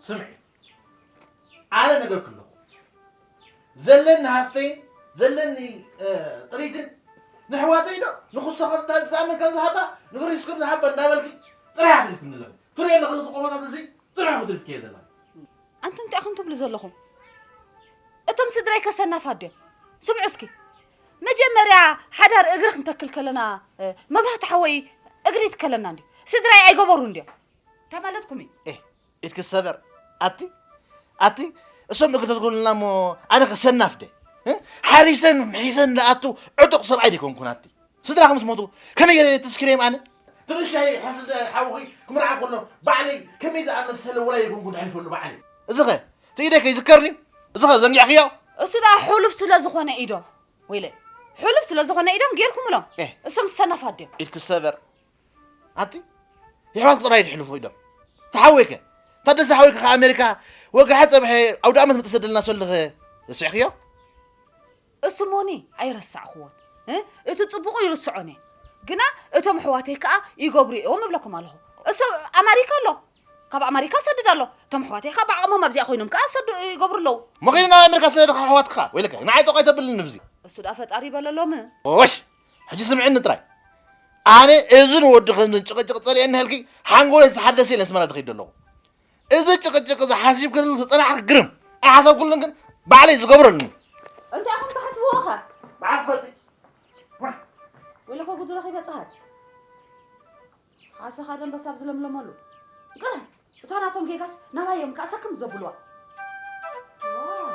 ስምዒ፣ ኣነ ነገርኩ ኣለኹ። ዘለኒ ሃፍተይን ዘለኒ፣ እ፣ ጥሪትን ንሕዋተይ ዶ ንክስቶ ከም ታ-፣ ትኣምን ከም ዝሃባ፣ ንግሪስ ከም ዝሃባ እንዳበልኪ ጥራሕ ኣትሪፍኒ ኣለኺ። ትሪኦ ኣለኺ፣ እዚ ቆመታት እዚ ጥራሕ ክትሪፍኪ እየ ዘለኺ። ኣንቱም እንታይ ኢኹም ትብሉ ዘለኹም? እቶም ስድራይ ከሰናፋት ድዮም? ስምዑ እስኪ፣ መጀመርያ ሓዳር እግሪ ክንተክል ከለና፣ እ፣ መብራህቲ ሓወይ እግሪ ይትከለና እንድዩ። ስድራይ ኣይገበሩን ድዮም? እንታይ ማለትኩም እዩ? ኤህ፣ ኢድኪ ሰበር። ኣቲ፣ ኣቲ፣ እሶም እግሪ ተትጎሉልና እሞ ኣነ ከሰናፍ ደ? እ? ሓሪሰን ምሒሰን ዝኣቱ ዕጡቕ ሰብኣይ ዲኮንኩን ኣቲ? ስድራኹም ምስ ሞቱ ከመይ ገይረ ተስኪረዮም ኣነ? እቲ ንእሽተይ ሓስድ ሓውኺ ክምርዓ ከሎ ባዕለይ ከመይ ዝኣመሰለ ውራይ ዲኮንኩን ኣሕሊፈሉ ባዕለይ? እዚኸ እቲ ኢደይ ከይዝከርኒ? እዚኸ ዘንጊዕክዮ? እሱ ደኣ ሕሉፍ ስለ ዝኾነ ኢዶም፣ ወይለ፣ ሕሉፍ ስለ ዝኾነ ኢዶም ጌርኩምሎም። ኤህ። እሶም ሰናፋት ድዮም? ኢድኪ ሰበር። ኣቲ የሕዋት ጥራይ ድሕልፉ ኢዶም። ተሓወይከ ታደሰ ሓወይከ ከ ኣሜሪካ ወግሐ ጸብሐ ኣውደ ኣመት ምጥሰደልና ሰልኸ ረሲዕክዮ? እሱ ሞኒ ኣይረሳዕክዎን። እ? እቲ ጽቡቑ ይርስዖን እየ። ግና እቶም ኣሕዋተይ ከኣ ይገብሩ እዮም እብለኩም ኣለኹ። እሱ ኣማሪካ ኣሎ። ካብ ኣማሪካ ሰድድ ኣሎ። እቶም ኣሕዋተይ ከኣ ብዓቕሞም ኣብዚኣ ኮይኖም ከኣ ሰዱ ይገብሩ ኣለዉ። መኺኑ ናብ ኣሜሪካ ዝሰደድካ ኣሕዋትካ ወይለከ ንዓይ ጠቕ ኣይተብልኒ ብዚ። እሱ ደኣ ፈጣሪ ይበለሎም። ኦሽ! ሕጂ ስምዕኒ ጥራይ። ኣነ እዚ ንወዲ ከም ጭቕጭቕ ጸሊኤኒ ህልኪ ሓንጎለይ ዝተሓደሰ ኢለ ኣስመራ ድኸይድ ኣለኹ። እዚ ጭቕጭቕ እዚ ሓሲብክሉ ዝጸናሕኪ ግርም። ኣይሓሰብኩሉን ግን ባዕለይ ዝገብረሉ። እንታይ ኢኹም ትሓስብዎ ኸ? ባዕልኪ ፈልጢ። ወይለኮ ጉጅለ ከይበጽሐ። ሓሰኻ ደንበሳ ኣብ ዝለምለመሉ። ግርም! እታ ናቶም ጌጋስ ናባይ እዮም ከኣ ሰክም ዘብልዋ። ዋው!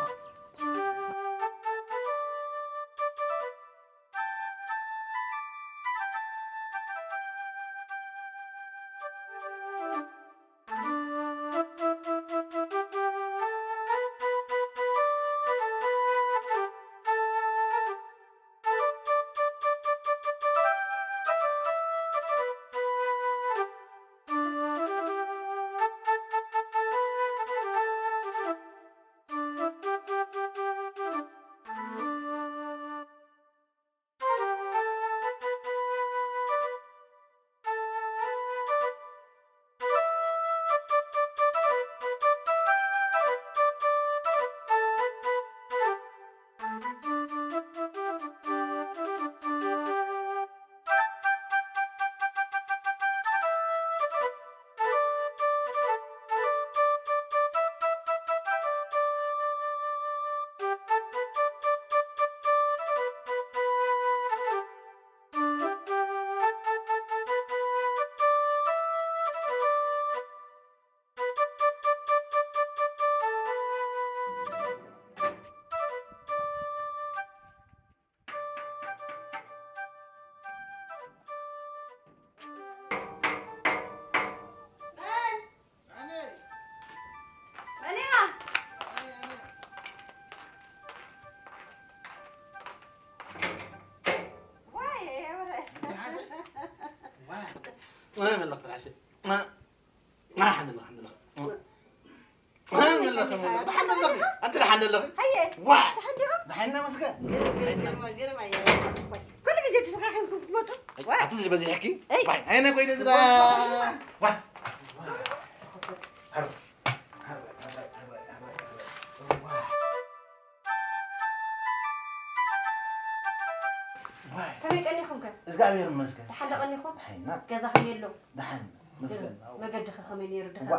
ደሓን ኣለኺ? ኣንቲ ደሓን ኣለኺ? ሃየ፣ ዋ! ደሓን ዲኻ? ደሓን ነመስገን። ግርም፣ ግርም፣ ግርም፣ ኣየ። ኩሉ ግዜ ተሰኻኺምኩም ትመጹ? ኣይ፣ ዋ! ኣቲ ዝበዚሕኪ? ኣይ። ባይ፣ ኣይ፣ ነይ ኮይነ ዝዳ። ዋ! ዋ! ከመይ ቀኒኹም ከ? እግዚኣብሔር ይመስገን። ደሓን ዶ ቀኒኹም? ደሓን ኢና። ገዛ ከመይ ኣሎ? ደሓን፣ መስገን። ግርም። መገዲ ከ ከመይ ነይሩ ድኻ? ዋ!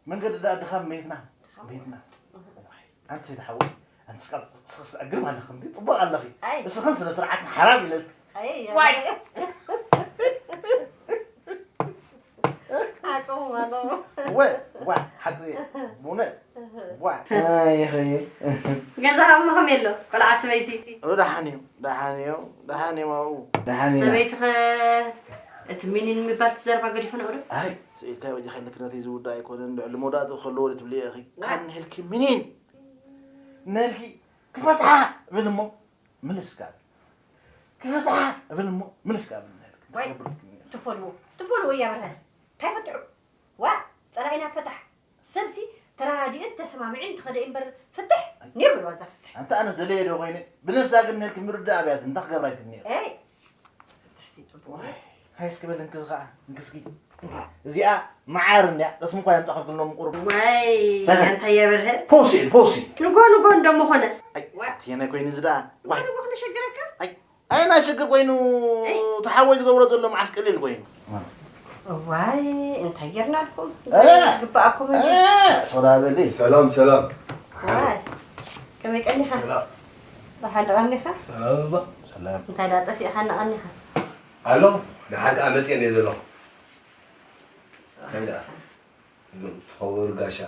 መንገዲ ደኣ ድኻም ቤትና፣ ድኻም? ቤትና። እህ። ዋይ፣ ኣንቲ ሰይቲ ሓወይ፣ ኣንቲ ስኻ፣ ስኻ፣ ስኻ ግርም ኣለኺ፣ እንዲ ጽቡቕ ኣለኺ። ኣይ። እስኽን ስነ ስርዓት ሓራም ኢለኪ። ኣይ፣ ዋይ። ኣይ። ኣቀው ማለው። ወ፣ ዋ፣ ሓቂ፣ ብእውነት፣ እህ። ዋ። ኣይ፣ ኸየ። ገዛ ሃብሞ ከመይ ኣሎ? ቆልዓ ሰበይቲ? ኦ፣ ደሓን እዮም፣ ደሓን እዮም፣ ደሓን እዮም ኣብኡ። ደሓን እዮም። ሰበይትኸ እቲ ሚኒን የሚባል እቲ ዘረባ ገዲፈ ነቕዶ? ኣይ፣ ስኢልካዮ በጃኻ ኢለኪ፣ ናተይ ዝውዳእ ኣይኮነን፣ ልዕሊ መውዳእትኡ ከለዎ ዶ ትብልዮ ኢኺ? ዋ። ካን ንህልኪ ምኒን? ንህልኪ ክፈትሓ እብል እሞ ምልስ ካብ። ክፈትሓ እብል እሞ ምልስ ካብ ንህልኪ። ዋይ፣ እንታይ ክብለኪ? ትፈልዎ፣ ትፈልዎ እያ በርሀ። እንታይ ፈትሑ? ዋ፣ ጸላኢና ፈታሕ። ሰብሲ ተረዳዲኡን ተሰማሚዑን እንተኸደ እምበር ፍትሕ ኣይ። ነይሩ ዋዛ ፍትሕ። ኣንተ ኣነ ደለየ ዶ ኮይነ? ብነብሳ ግን ነልኪ ምርዳእ ኣብያት እንታይ ክገብራ ይትኒ? ኤይ፣ ፍትሕ ሲ ጽቡቕ። ዋይ፣ ሃይ እስኪ በል እንክዚ ኸዓ፣ እንክስኪ። እዚኣ መዓር እንድያ፣ ጠስሚ እኳ የምጣኸልክሎም ቁሩብ። ዋይ ኣንታ የበርሀ። ፈውሲ እዩ፣ ፈውሲ እዩ። ንጎ ንጎ እንደምኾነ። ኣይ፣ ዋ። ትየናይ ኮይኑ እዚ ደኣ። ንጎ ዋይ፣ ንጎ ክነሸግረካ። ኣይ፣ ኣይ፣ ናይ ሽግር ኮይኑ፣ ኣይ። እቲ ሓወይ ዝገብሮ ዘሎ መዓስ ቀሊል ኮይኑ። ዋይ እንታይ ጌርና ኣልኩም? እ። ግባኣኩም እንዲ። እ፣ ሶዳ በሊ። ሰላም ሰላም። ዋይ ከመይ ቀኒኻ? ሰላም። ደሓን ዶ ቀኒኻ? ሰላም እባ። ሰላም። እንታይ ዳ ጠፊእኻና ቀኒኻ? ኣሎ። ደሓን ከኣ መፅየ እየ ዘለኹ። እንታይ ደኣ? እዞም ተኸበሩ ጋሻ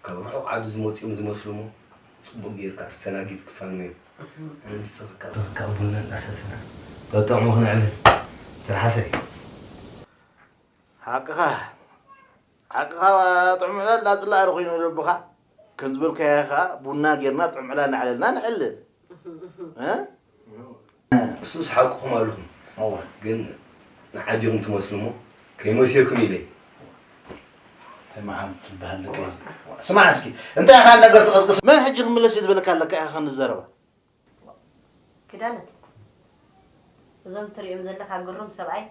ካብ ርሑቕ ዓዲ ዝመፅኦም ዝመስሉ እሞ ፅቡቕ ጌርካ ኣስተናጊድ ክፋንዎ እዮም። ኣነ ንስኻ ከኣ ቡና እንዳሰተና ጠጥዕሙ ክነዕልል ትርሓሰ እዩ። ሓቅኻ፣ ሓቅኻ ጥዑም ዕላል ላፅላ ዶ ኮይኑ ልብኻ? ከም ዝበልካዮ ኸዓ ቡና ጌርና ጥዑም ዕላል እናዕለልና ንዕልል። እ? እሱስ ሓቅኹም ኣለኹም። እወ። ግን ንዓዲኹም ትመስሉ እሞ ከይመሲልኩም ኢለ። እንታይ መዓልቲ ትበሃል ደቂ እዚ? ስማዕ እስኪ፣ እንታይ ኢኻ ነገር ትቕስቅስ? መን ሕጂ ክምለስ እየ ዝበለካ ኣለካ ኢኻ ክንዲ ዘረባ? ኪዳነ እዞም ትሪኦም ዘለኻ ግሩም ሰብኣይ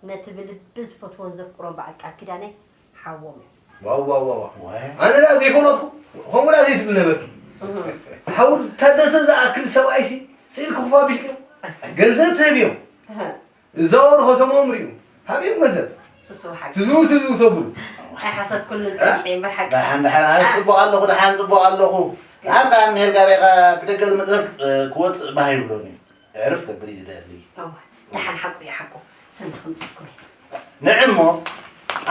ነቲ ብልቢ ዝፈትዎን ዘፍቅሮን በዓል ቃል ኪዳነይ ሓዎም እዮም። ዋው ዋው ዋው ዋው። ወይ። ኣነ ዳ ዘይፈለጥኩ ከምኡ ዳ ዘይትብል ነበርኪ። ሓው ታደሰ ዝኣክል ሰብኣይሲ ስኢልኪ ክፉ ኣቢልኪ። ገንዘብ ትህብዮም። እዛወሩ ከተምኦም ሪኡ ሃብዮም ገንዘብ። ስስው ሓቂ ትዝሩ ትዝሩ ተብሉ። ኣይሓሰብኩሉን ጸኒሐ እምበር ሓቂ። ደሓን ደሓን ኣነ ጽቡቕ ኣለኹ፣ ደሓን ጽቡቕ ኣለኹ። ደሓን ከኣ ንሄል ጋር ኢኻ ብደገ ዝመጽእ ሰብ ክወጽእ ባህ ይብሎኒ። ዕርፍ ከብል እዩ ዝደሊ። እወ፣ ደሓን ሓቁ እዩ ሓቁ። ሰንቲ ክምጽእኩም እየ። ንዕሞ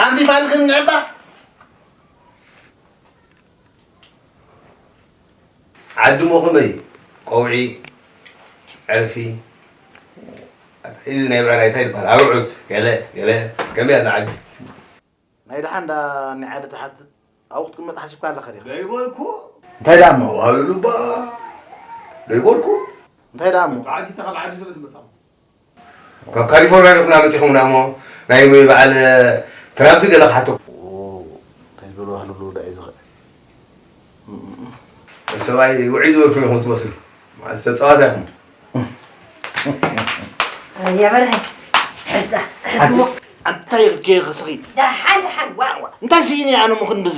ኣንቲ ፋልክን ንዕባ ዓዲ ሞ ከመይ? ቀውዒ፣ ዕርፊ፣ እዚ ናይ ብዕራይ እንታይ ይበሃል? ኣርዑት፣ ገለ፣ ገለ፣ ከመይ ኣላ ዓዲ? ናይ ደሓን ዳ ናይ ዓዲ ትሓትት ኣብኡ ክትቅመጥ ሓሲብካ ኣለኻ ዲኻ? ዶ ይበልኩ? እንታይ ደኣ እሞ? ዋሉ ሉባ፣ ዶ ይበልኩ? እንታይ ደኣ እሞ? በዓልቲ ካብ ዓዲ ስለ ዝመጻኹ። ካብ ካሊፎርኒያ ዶ ኩና መጺኹምና እሞ ናይ በዓል ትራምፕ ገለ ክሓቶ። እንታይ ዝበሉ ባህሉ ሉ ዳ እዩ ዝኽእል? ሰብኣይ ውዒ ዝበልኩም ኢኹም ትመስሉ። መዓስ ተጻዋታ ኢኹም። የበርሀ ሕዝዳ ሕዝሞ ኣንታይ ርጌ ኸስኺ ደሓን ደሓን ዋዋ እንታይ ስኢነ ኣነ ምኽንድዚ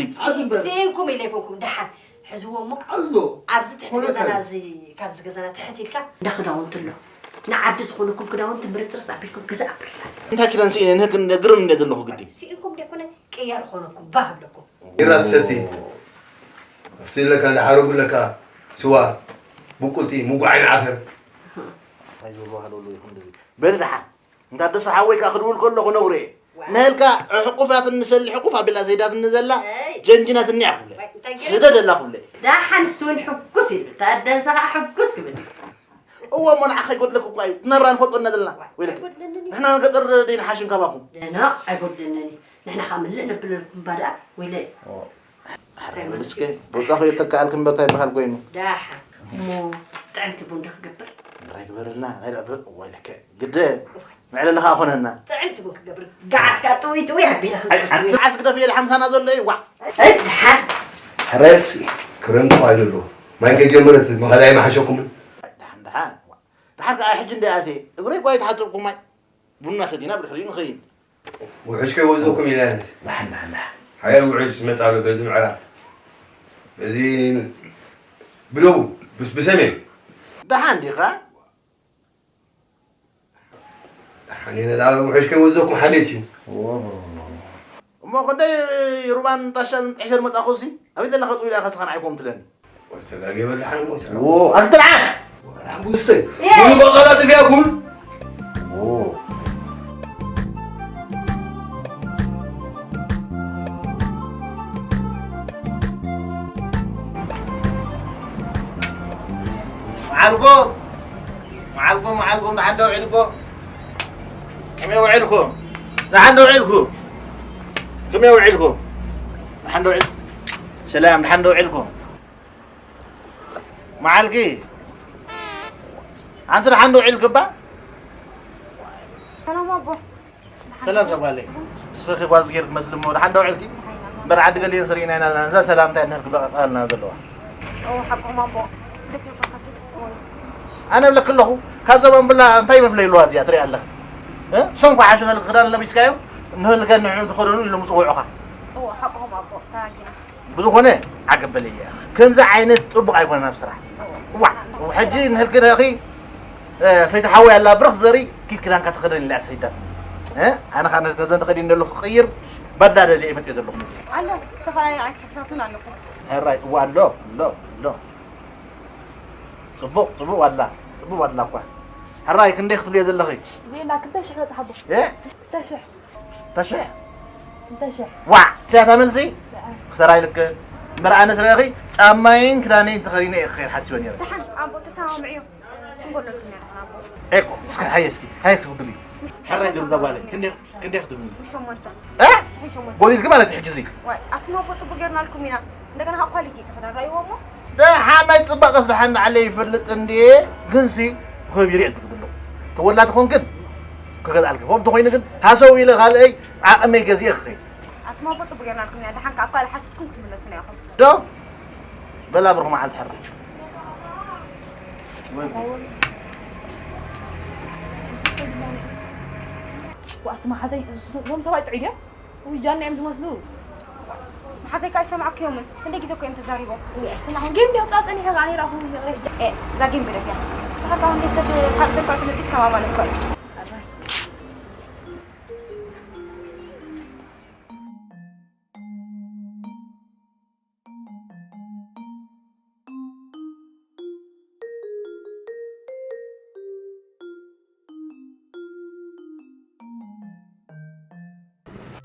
ስኢንኩም ኢለ ይኮንኩም ደሓን ሕዝዎ እሞ ኣዞ ኣብዚ ትሕቲ ገዛና ኣብዚ ካብዚ ገዛና ትሕት ኢልካ እንዳ ክዳውንቲ ኣሎ ንዓዲ ዝኾነኩም ክዳውንቲ ምርፅርፅ ኣቢልኩም ግዛ ኣብርላ እንታይ ክዳን ስኢነ ንህክ ግርም እንደ ዘለኹ ግዲ ስኢንኩም ደኮነ ቅያር ኾነኩም ባህ ብለኩም ቢራ ትሰቲ ኣብቲ ለካ እንዳሓረጉ ለካ ስዋ ብቁልቲ ምጓዓይ ዓፈር እንታይ ዝበሉ ባህሉ ሉ ይኹንድዚ በል ደሓን እንታ ደስ ሓወይ ከኣ ክድውል ከሎ ክነግሮ እየ ንህልካ ሕቁፋትኒ ሰሊ ሕቁፍ ኣቢላ ዘይዳትኒ ዘላ ጀንጅናትኒ እያ ክብለ ስደደላ ክብለ ዳሓን እሱ እውን ሕጉስ ይብል ታደንሰ ከዓ ሕጉስ ክብል እዎ እሞ ንዓኻ ይጎድለክ እኳ እዩ ናብራ ንፈልጦ እና ዘለና ወይለክ ንሕና ገጠር ደይንሓሽን ካባኹም ደና ኣይጎድለንን እዩ ንሕና ከዓ ምልእ ነብለልኩም እባ ደኣ ወይለይ ሕራይ በል እስከ በቃ ኸዮ ተከኣልክ እምበር እንታይ ይበሃል ኮይኑ ዳሓ እሞ ጥዕምቲ ቡን ዶ ክገብር ሕራይ ግበርልና ናይ ደኣ ወይለከ ግደ መዕለሊ ከዓ ኮነና ጥዕምቲ ቡን ክገብር ገዓት ከዓ ጥውይ ጥውይ ኣቢለ ኣትዓስ ግደፍ የለ ሓምሳና ዘሎ እዩ ዋዕ ድሓን ሕራይ እስኪ ክረምቲ ኳ ይደሎ ማይ ከጀመረት መኸላይ መሓሸኩምን ደሓን ደሓን ደሓን ከዓ ሕጂ እንደ ኣትየ እግረይ ኳ ይተሓፀብኩ ማይ ቡና ሰቲና ብድሕሪኡ ንኸይድ ውሕጅ ከይወዘኩም ኢለ ደሓን ደሓን ደሓን ሓያል ውሕጅ ዝመፃ ኣሎ በዚ ምዕራብ በዚ ብደቡብ ብስ ብሰሜን ደሓን ዲኻ ሓኔነ ደኣ ውሕጅ ከይወዘኩም ሓሌት እዩ እሞ ክንደይ ሩባን ጣሻን ጥሕሸር መፃኹሲ ኣበይ ዘለኻ ጥዊላ ኢኻ ስኻ ንዓይ ኮም ትለኒ ተጋጌ በላሓን ሞት ኣንተ ደሓን ቡስተይ ቡሉ በቐላ ጥፊያ ቡል መዓልኩም መዓልኩም መዓልኩም ደሓን ዶ ውዒልኩም ከመይ ውዒልኩም ደሓን ዶ ውዒልኩም ከመይ ውዒልኩም ደሓን ዶ ውዒልኩም ሰላም ደሓን ዶ ውዒልኩም መዓልኪ ኣንቲ ደሓን ዶ ውዒልክባ ሰላም ኣቦ ሰላም ሰብኣለይ እስኺ ጓል ዝጌር ትመስሊ እሞ ደሓን ዶ ውዒልኪ እምበር ዓዲ ገሊአን ስርኢና ኢና ኣለና እዛ ሰላምታ እንድሕር ክበቐልና ዘለዋ ኦ ሓቆም ኣቦ ደፊእካ ኣነ እብለኪ ኣለኹ ካብ ዘባን ብላ እንታይ መፍለይ ኣለዋ እዚኣ ትሪኣ ኣለኺ እ? እሶም ኳ ሓሹ ነልኪ ክዳን ለቢስካዮም ንህልከ ንዕኡ ትኸደኑ ኢሎም ዝፅውዑኻ። እዎ፣ ሓቅኹም ኣቦ፣ ተጋጊና። ብዝኾነ ዓገብ በለየ። ከምዚ ዓይነት ፅቡቕ ኣይኮነን ኣብ ስራሕ። እዎ። ዋዕ፣ ሕጂ ንህልከ ደኺ፣ እ፣ ሰይቲ ሓወይ ኣላ ብርኽ ዘርኢ ኪድ ክዳንካ ተኸደን ኢላ ሰይዳት። እ፣ ኣነ ኸዓ ነዘን ተኸዲነ ዘለኹ ክቕይር ባድላ ደልየ መፅየ ዘለኹ። ኣሎ፣ ዝተፈላለዩ ዓይነት ሕብርታት እውን ኣለኹ። ሕራይ፣ እዋ ኣሎ፣ ኣሎ፣ ኣሎ። ጽቡቕ፣ ጽቡቕ ዋላ፣ ጽቡቕ ዋላ እኳ። ሕራይ ክንደይ ክትብልዮ ዘለኺ? ዜና ክልተ ሽሕ በጽሓ ኣቦ። እ? ክልተ ሽሕ። ክልተ ሽሕ? ክልተ ሽሕ። ዋዕ! ስያታ መልሲ? ስዓ። ክሰራ ኢልክ። እምበር ኣነ ስረኺ ጫማይን ክዳነይን ተኸዲነ እየ ክኸይድ ሓሲበ ነይረ። ደሓን ኣቦ ተሰማምዕዮ። ክንጎለልኩም ኢና ኣቦ። ኤኮ፣ እስከ ሃየ እስኪ፣ ሃየ እስኪ ውድልይ። ሕራይ ገምዛ ጓለይ፣ ክንደይ ክንደይ ክትብሉ? ሸሞንተ። እ? ሽሕን ሸሞንተ። ጎዲልኪ ማለት እዩ ሕጂ እዚ። ዋይ፣ ኣቱም ኣቦ ጽቡቅ ጌርናልኩም ኢና። እንደገና ካብ ኳሊቲ እዩ ተኸዳን ራእይዎ እሞ። ደሓን ናይ ጽባቐስ ደሓን ንዓለይ ይፈልጥ እንድየ፣ ግንሲ ከቢሩ እየ ዝብል ዘለኹ። ተወላዲ ኮንክን ክገዝኣልኪ። ከምኡ እንተኾይኑ ግን ሃሰው ኢለ ካልኣይ ዓቕመይ ገዚኤ ክኸይድ። ኣቱም ኣቦ ጽቡቅ ጌርናልኩም ኢና። ደሓን ካብ ካልእ ሓቲትኩም ክትምለሱና ኢኹም። ዶ? በላ ብሩኽ መዓልቲ ሕራይ። ዋእቲ መሓዘይ እዞም ሰብኣይ ጥዑይ ድዮም? ውይ ጃና እዮም ዝመስሉ። መሓዘይ ከኣ ይሰምዓኩ እዮምን። ክንደይ ግዜ እኮ እዮም ተዛሪቦም። ውይ ኣይሰማዕኹም። ጌም ድዮ ጻ ጸኒሐ ከኣ ነይራኹም ይቕሬ። ኤ፣ እዛ ጌም ግደፍያ። ተኸታውን ደይ ሰብ ካልእ ሰብ ከኣ ትመጽእ እስከ ማማ ነኳ እዩ።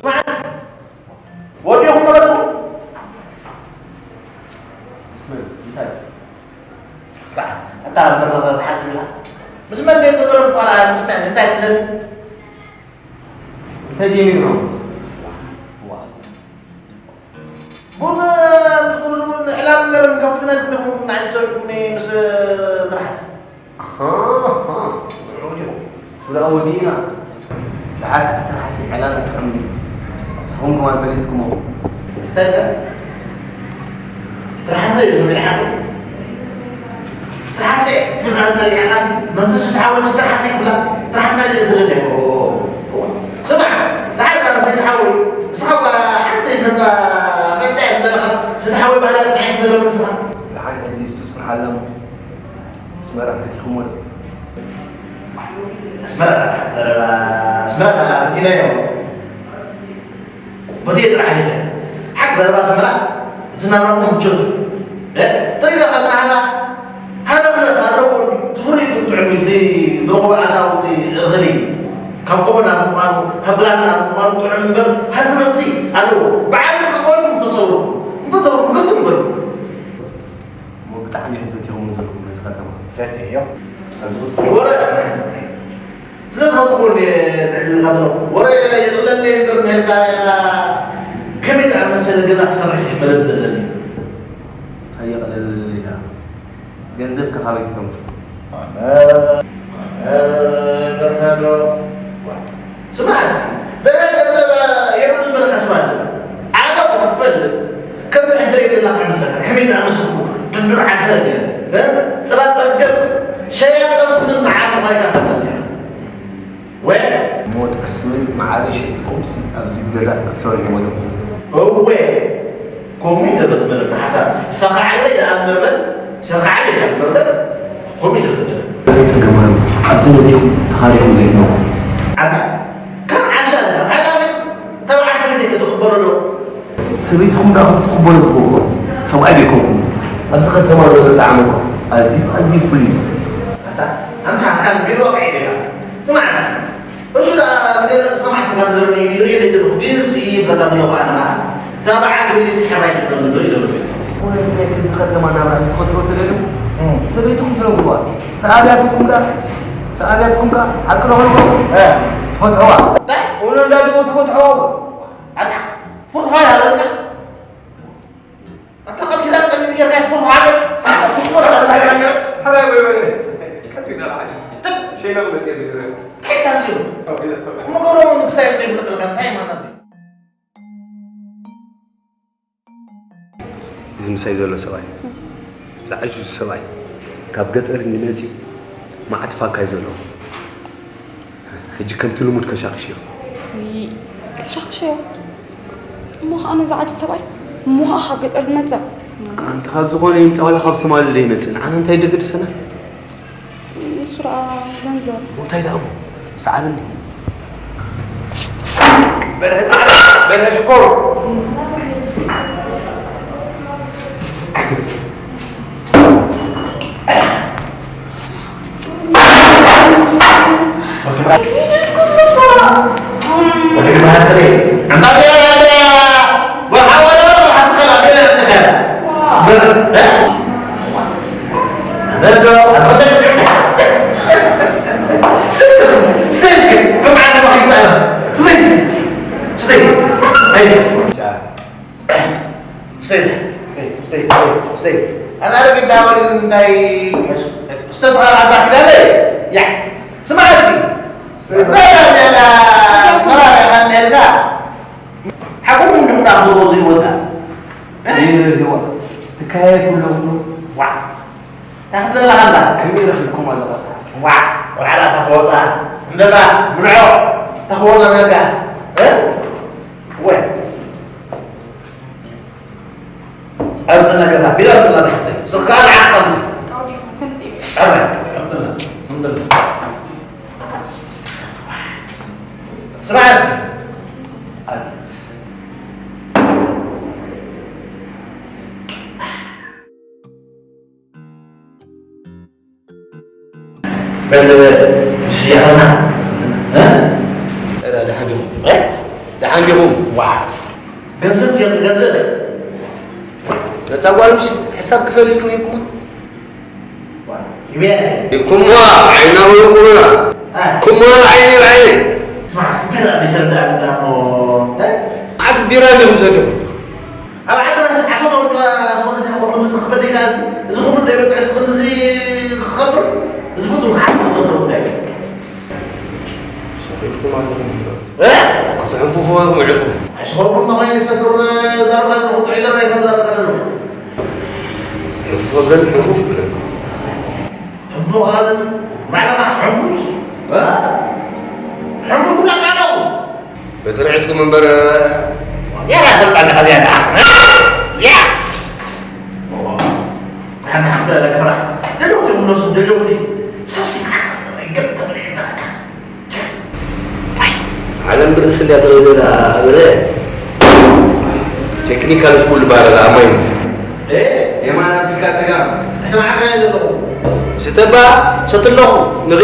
መዓስ ወዲኹም መረፅኹም? ምስ መን? እንታይ? ከዓ፣ እንዳ መረኸ ትሓስብ ኢኻ? ምስ መን ደይ ዝቕርብ ቆልዓ፣ ምስ መን? እንታይ ትብለኒ? እንታይ ጀሚርና? ዋ። ቡን፣ ምስ ቁሩብ ቡን፣ ዕላል ገረን ከም ክትነድ ነኹም ንዓይ ትሰድኩኒ ምስ ትርሓስ። ኣሃ፣ ጥዑም ዲኹም። ሱዳ ወዲእና። ደሓር ከኣ ትርሓስ ዕላል ጥዑም ድዩ? ንስኹም ከማን ፈሊጥኩሞ። እንታይ ኢልካ? ትርሓሰ እዩ ዝብል ሓቂ። ትርሓሰ ትብል ኣንተ ርኢኻስ መንሰስ ተሓወስ ትርሓሰ ይብላ። ትርሓስካ ድዩ ትደሊ? ስማዕ፣ ደሓር ከኣ ሰይድ ሓወይ፣ ንስኻ እኳ ሓንቲ ፈንታ ፈንታ ኢኻ ዘለኻስ፣ ሰይድ ሓወይ ባህርያት ንዓይ ትነግረኒ ንስኻ። ደሓን ሕጂ እሱ ስራሕ ኣለሞ። ኣስመራ ፈቲኹሞ ዶ? ኣስመራ ደኣ ዘረባ ኣስመራ ደኣ ፈቲናዮ። ፈትየ ጥራሕ ኢለ። ሓቂ ዘረባ ኣስመራ እቲ ናብራኹም ምቾት እዩ። እ? ትርኢ ዶ ካብ ናህና ሃለፍነት ኣለዎ። እቲ ፍሉይ ግን ጥዑም እዩ። እቲ ዝረኽቦ ኣታዊ እቲ እኽሊ ካብ ቆፎ ናብ ምዃኑ፣ ካብ ግራት ናብ ምዃኑ ጥዑም እምበር ሃለፍነትሲ ኣለዎ። በዓል እስከ ቆልኩም ተሰውርኩም። እንተተውርኩም ግርም ይበልኩም። እሞ ብጣዕሚ ኢኹም ፈቲኹሞ ዘለኹም ነቲ ከተማ። ፈትየዮ። ወረ ስለ ዝፈትኹ እንድየ ዝዕልልካ ዘለኹ። ወረ የቕለለይ እምበር ንህልካ ኢኻ ከመይ ዝኣመሰለ ገዛ ክሰርሕ እዩ መደብ ዘለኒ። እንታይ የቕለለይ ኢኻ? ገንዘብ ከ ካበይ ክተምጽእ? ኣነ፣ ኣነ በርካዶ። ዋ፣ ስማዕ እስኪ፣ በረ ገንዘብ የብሉን ዝበለካ ሰብ ኣሎ። ኣነ እኮ ክትፈልጥ፣ ከምዚ ሕድሪ የብለካ ይመስለካ፣ ከመይ ዝኣመሰልኩ ድንዱር ዓንተር ነይረ። እ? ጸባ ጸገብ፣ ሸያጥ ጠስምን መዓር ምዃንካ ትፈልጥ ኢኻ። ወ? እሞ ጠስምን መዓርን ሸይጥኩምሲ ኣብዚ ገዛ ክትሰርሑ ኣለኩም። እወ፣ ከምኡ እዩ ዘሎ እቲ መደብ፣ እቲ ሓሳብ። ይሰኻዓለይ ደኣ እምበር በል፣ ይሰኻዓለይ ደኣ እምበር በል፣ ከምኡ እዩ ዘሎ እቲ መደብ። እንታይ ጸገም ኣሎ? ኣብዚ መጺኹም ተኻሪኹም ዘይትነብሩ? ኣታ፣ ከም ዓሻ ኢኻ። ሃይማኖት ተባዕት ፍልይቲ ክትቕበሎ ዶ? ሰበይትኹም ደኣ ክትቕበሉ ትኽእሉ። ሰብኣይ ዘይኮንኩም። ኣብዚ ከተማ ዘሎ ጣዕሚ እኮ ኣዝዩ፣ ኣዝዩ ፍሉይ እዩ። ኣታ፣ ኣንታ ኣካል ቢል ዋቅዒ ዲኻ? ስማዕ እስኪ። እሱ ደኣ ንገለ እስከ መዓስ እኳ ትገርኒ ይርእየኒ ዘለኹ፣ ግንሲ ይብለካ ዘለኹ ኣነ ኸዓ። እታ በዓል ግንሲ ሕራይ ትብለኒ ዶ እዩ ዘሎ ትሕቶ? እውነት ናይ እዚ ከተማ ናብራ ክትኸስሮ ተደልዩ? እም። ሰበይትኹም ትነግሩዋ። ተኣብያትኩም ደኣ፣ ተኣብያትኩም ከኣ ሓቂ ዶ ኾንኩም? እ። ትፈትሕዋ? እንታይ? እውነት እንዳድዎ ትፈትሕዋ? ኣታ፣ ትፈትሕዋ እያ ዘለካ? ኣታ ቃል ኪዳን ቀሊል ጌርካ ይፍትሑ ሓደ። ትስኮር ሓደ ጌርካ። ሕራይ ወይ ወይ። ቀስ ኢልና ረኣይ። ሸይና መጽእ ይብሉ። እንታይ ታዝዩ? እሞ ገሮም ክሳይ ዘይብሉ ዘለካ እንታይ ማለት እዩ? እዚ ምሳይ ዘሎ ሰብኣይ፣ ዝዓጁዝ ሰብኣይ፣ ካብ ገጠር እንድመጺ መዓት ፋካ እዩ ዘለዎ። ሕጂ ከምቲ ልሙድ ከሻቕሽ እዩ። ውይ፣ ሻኽሸዮ። እሞ ኸዓ ነዚ ዓዲ ሰብኣይ እሞ ኸዓ ካብ ገጠር ዝመጸ። ኣንቲ ካብ ዝኾነ ይምጻእ ዋላ ካብ ሶማሊ ዘይመጽእ ንዓና እንታይ ደገድሰና? ንሱ ደኣ ገንዘብ። እሞ እንታይ ደኣ እሞ? ሰዓብኒ። በርሀ ጻዕዳ፣ በርሀ ሽኮር። ኣናረግዳ ወዲ ናይ ስተስኻር ኣታ ኪዳለ ያ ስማዕሲ በላ ዘላ ኣስመራ ሪኻ ነርካ ሓቁም እንድሕና ክወዙ ይወዳ ይህዋ ትካየፉ ኣለኹ ዋ ታኽዘላ ከላ ከመይ ረኺብኩም ኣዘቐታ ዋ ወራዳ ታኽወፃ እንደባ ምንዖ ታኽወፃ ነጋ ወይ أنت نقدها بلا أنت نقدها حتى سخال عقمت أبدا أنت أنت أنت سمعت በል ስያኸና ደሓን ዲኹም ደሓን ዲኹም ዋ ገንዘብ ገንዘብ ነታ ጓል ምስ ሕሳብ ክፈል ኢልኩም ኢልኩማ ኢልኩምዋ ዓይና ወይቁምና ኩምዋ ዓይኒ ብዓይኒ ስማዕ እስኪ እንታይ ደኣ ዘይተረዳእኒ ዳሞ ዓት ቢራ እንዲኹም ሰቲኹም ኣብ ዓድና ዓሰርተ ክልተ ሰብዓ ሰብዓ ክኽፈል ዲካ እዚ እዚ ኩሉ እንዳይበቅዕ እዚ ክንድዚ ክኸብር እዚ ፍጹም ክሓስብ ዘለዎ ጉዳይ እዩ። ሰኺልኩም ኣለኹም እምበር እ? ክትሕንፍፉ ኢኹም ውዒልኩም። ኣሽኸርኩም ተኾይኑ ሰክር ዘረባ ተኽትዑ ዘረባ ከም ዘረባ ኣለኹ። ሕንፉፍ ኣብዘን ሕንፉፍ ብለን። ሕንፉፍ ኣብዘን ባዕልኻ ሕንፉፍ እ? ሕንፉፍ ናቃለኹ። በቲ ርዒስኩም እምበር ያዳ ፈልጣ ኣለኻ ዝያዳ ያ ኣናሕሰ ለክራ ደለውቲ እነሱ ደለውቲ ሰብሲ ዓለም ብርእሲ እንዲያ ትርኢ ዘላ ብረ ቴክኒካል ስኩል ዝበሃል ኣላ ኣብ ማይንድ የማን ኣብዚካ ጸጋም ስማዕካ ዘለኹ ስተባ ሰትለኹ ንኽድ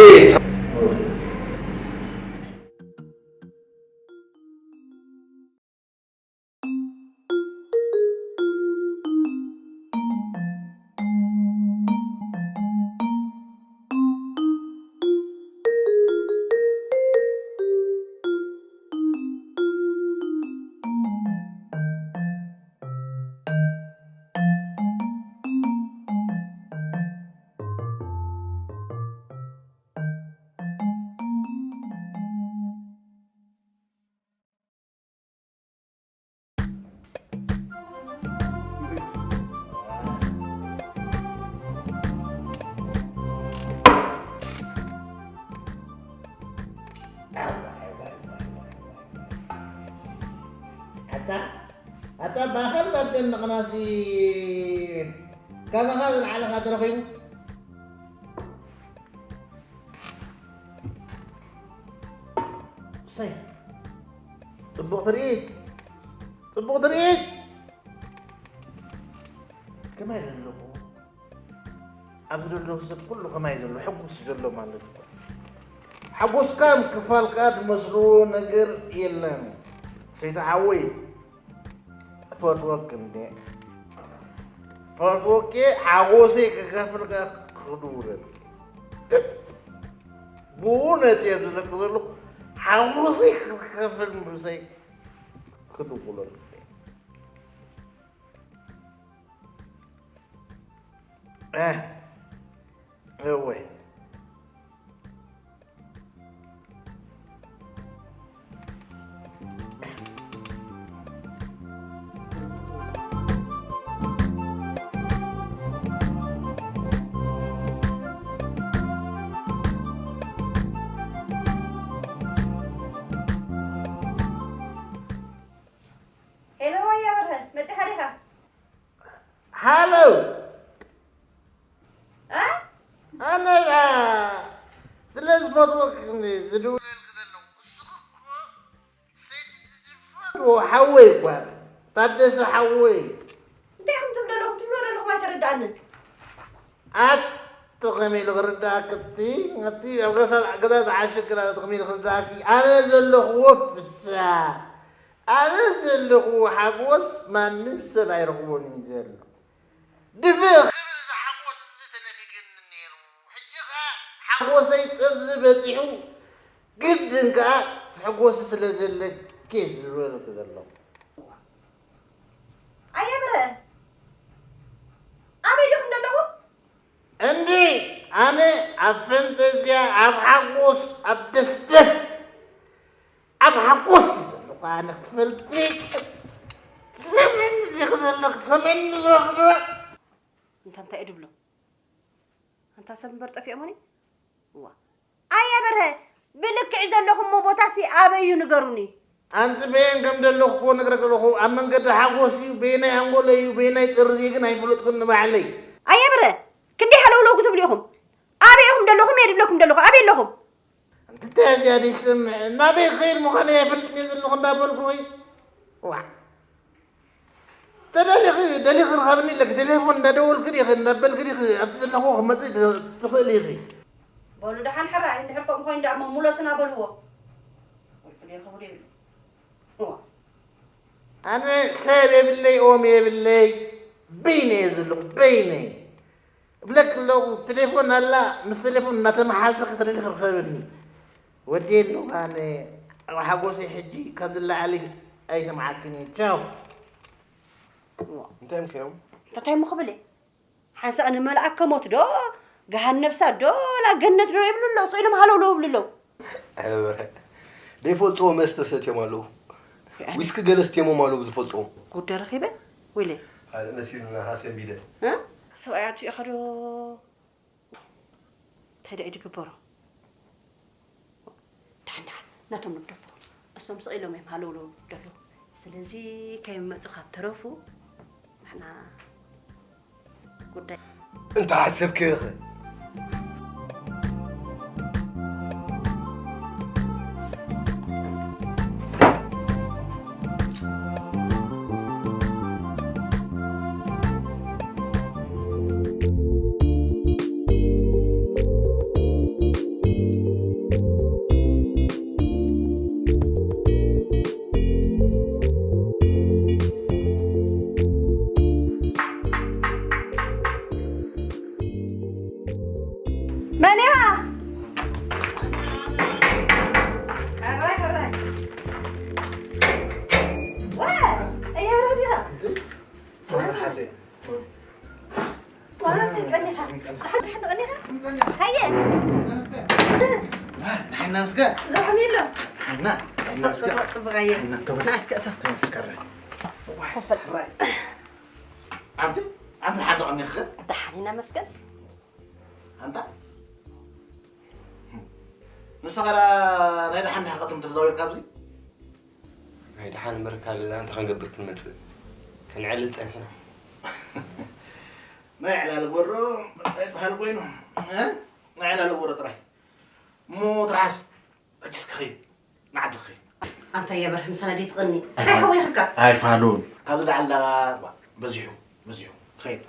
ኣታ ኣታ ባኸር ዳደን ንቕናሲ ካባኻ ዝለዓለኻ ተረኺቡ ሰይ ጽቡቕ ትርኢት ጽቡቕ ትርኢት ከመይ ዘለኹ ኣብዚ ዘለኹ ሰብ ኩሉ ከማይ ዘሎ ሕጉስ ዘሎ ማለት እዩ ሓጎስካን ክፋልካ ዝመስልዎ ነገር የለን ሰይተ ሓወይ እፈትወክ እንዴ ፈትወኬ ሓጎሰይ ክከፍልካ ክድውለል ብእውነት እየ ዝብለክ ዘለኹ ሓጎሰይ ክከፍል ምሰይ ክድውለል እየ እወ ሃሎ። እ? ኣነ ደኣ ስለ ዝፈትወኪ ዝድውለልኪ ዘለኹ። ንስኺ እኮ ሰይቲ ትፈትዎ ሓወይ እኳ። ታደሰ ሓወይ። እንታይ ኢኹም ትብሉ ዘለኹም? ትብሎ ዘለኹም ኣይተረድኣንን። ኣቲ ከመይ ኢሉ ክርድኣኪ እቲ፣ እቲ ኣብ ገዛ፣ ገዛ ዝዓሸግና እቲ ከመይ ኢሉ ክርድኣኪ? ኣነ ዘለኽዎ ፍስሃ፣ ኣነ ዘለኽዎ ሓጎስ ማንም ሰብ ኣይረኽቦን እዩ ዘሎ። ድፍእ ክብል እዚ ሓጎስ እዚ ተነፊግኒ ነይሩ። ሕጂ ኸኣ ሓጎሰይ ጥርዚ በጺሑ፣ ግድን ከኣ ትሕጎሲ ስለ ዘለኪ ዝበልኩ ዘለኹ። ኣየ ብርሀ፣ ኣበይ ዲኹም ዘለኹም? እንዲ ኣነ ኣብ ፈንጠዝያ፣ ኣብ ሓጎስ፣ ኣብ ደስደስ፣ ኣብ ሓጎስ እዩ ዘለኹ። ኣነ ክትፈልጢ ትሰምዕኒ ዲኺ ዘለኺ? ትሰምዕኒ ዘለኺ ዶ? እንታ እንታይ እዩ ድብሎ? ኣንታ ሰብ እምበር ጠፊኦምኒ? እዋ። ኣየ በርሀ፣ ብልክዕ ዘለኹሞ ቦታሲ ኣበይ እዩ ንገሩኒ? ኣንቲ በየን ከም ዘለኹ እኮ ነግረኪ ኣለኹ። ኣብ መንገዲ ሓጎስ እዩ፣ በየናይ ኣንጎለይ እዩ፣ በየናይ ጥርዚ ግን ኣይፈለጥኩን ንባዕለይ። ኣየ በርሀ፣ ክንደይ ሃለውለው ክትብሉ ኢኹም? ኣበይ ኢኹም ዘለኹም? እየ ድብለኩም ዘለኹ፣ ኣበይ ኣለኹም? ኣንቲ እንታይ እዚኣ ደይሰምዕ? ናበይ ክኸይድ ምዃነይ ኣይፈልጥን እየ ዘለኹ እንዳበልኩኺ። ዋ። ተደሊኺ፣ ደሊኺ ርኸብኒ ኣለኪ። ቴሌፎን እንዳደወልኪ ዲኺ፣ እንዳበልኪ ዲኺ፣ ኣብቲ ዘለኹዎ ክመጽእ ድ-፣ ትኽእሊ ኢኺ። በሉ ደሓን ሕራይ፣ እንድሕር ከምኡ ኮይኑ ደኣ እሞ ሙለሱና በልዎ። ወልፊ ደይ ክብሉ ይብሉ። እዋ። ኣነ ሰብ የብለይ፣ ኦም የብለይ፣ በይነይ እየ ዘለኹ፣ በይነይ። እብለኪ ኣለኹ፣ ቴሌፎን ኣላ፣ ምስ ቴሌፎን እናተመሓዘኺ ተደሊኺ ርኸብኒ። ወዲኤ ኣለኹ ኣነ፣ ሓጎሰይ ሕጂ ካብዚ ንላዕሊ ኣይሰምዓክን እየ። ቻው። እንታይ እዮም ከዮም? እንታይ እሞ ክብል እየ? ሓንሳእ ንመልኣከ ሞት ዶ፣ ገሃነብ እሳት ዶ፣ ላ ገነት ዶ ይብሉ ኣለዉ፣ ስቕ ኢሎም ሃለውለው ይብሉ ኣለዉ። ኣበረ፣ ዘይፈልጥዎ መስተ ሰትዮም ኣለዉ። ኣነ ዊስኪ ገለ ስትየሞም ኣለዉ ብዝፈልጥዎም። ጉድ ረኺበ፣ ወይለይ። ካልእ መሲሉና፣ ሃሰንቢደ። እ? ሰብኣይ ኣጥፊእኻ ዶ? እንታይ ደኣ እዩ ዝግበሮ? ደሓን፣ ደሓን፣ ናቶም ንግደፎ። እሶም ስቕ ኢሎም እዮም ሃለውለው ዘለዉ። ስለዚ ከይመጹ ካብ ተረፉ፣ ንሕና ጉዳይ እንተ ሓሰብክዮ ኸ? መን ኢኻ? ሕራይ፣ ሕራይ። ዋ፣ ቀያሪ ዲኻ? ዋ፣ ቀኒኻ። ደሓን፣ ደሓን ቀኒኻ? ሃየ። ደሓን ነመስገን። ዝረኽብ የሎ? ደሓና፣ ደሓን ነመስገን። ጽቡቕ፣ ጽቡቕ፣ ኣየ። ደሓና፣ ተወ-፣ ንዓ እስከ እቶ። ተመስገን። ኮፈል። ሕራይ። ኣንቲ፣ ኣንቲ ደሓን ዶ ቀኒኽኸ? ደሓን ኢና መስገን። ኣንታ ንስኻ ደኣ ናይ ደሓን ድሓን ቀትሪ ተዛዊርካ ኣብዚ? ናይ ደሓን እምበር ካልእ እንታይ ክንገብር ክንመጽእ? ከነዕልል ጸኒሕና። ናይ ዕላል ጎሮ እንታይ ይበሃል ኮይኑ? እ? ናይ ዕላል ጎሮ ጥራይ። እሞ ትርሓስ። ሕጅስ ክኸይድ ንዓዲ ክኸይድ። ኣንታ የበርህ ምሳና ደይ ትቐኒ። እንታይ ሓወይኽካ? ኣይፋሉን። ካብዚ ላዕሊ በዚሑ፣ በዚሑ ክኸይድ።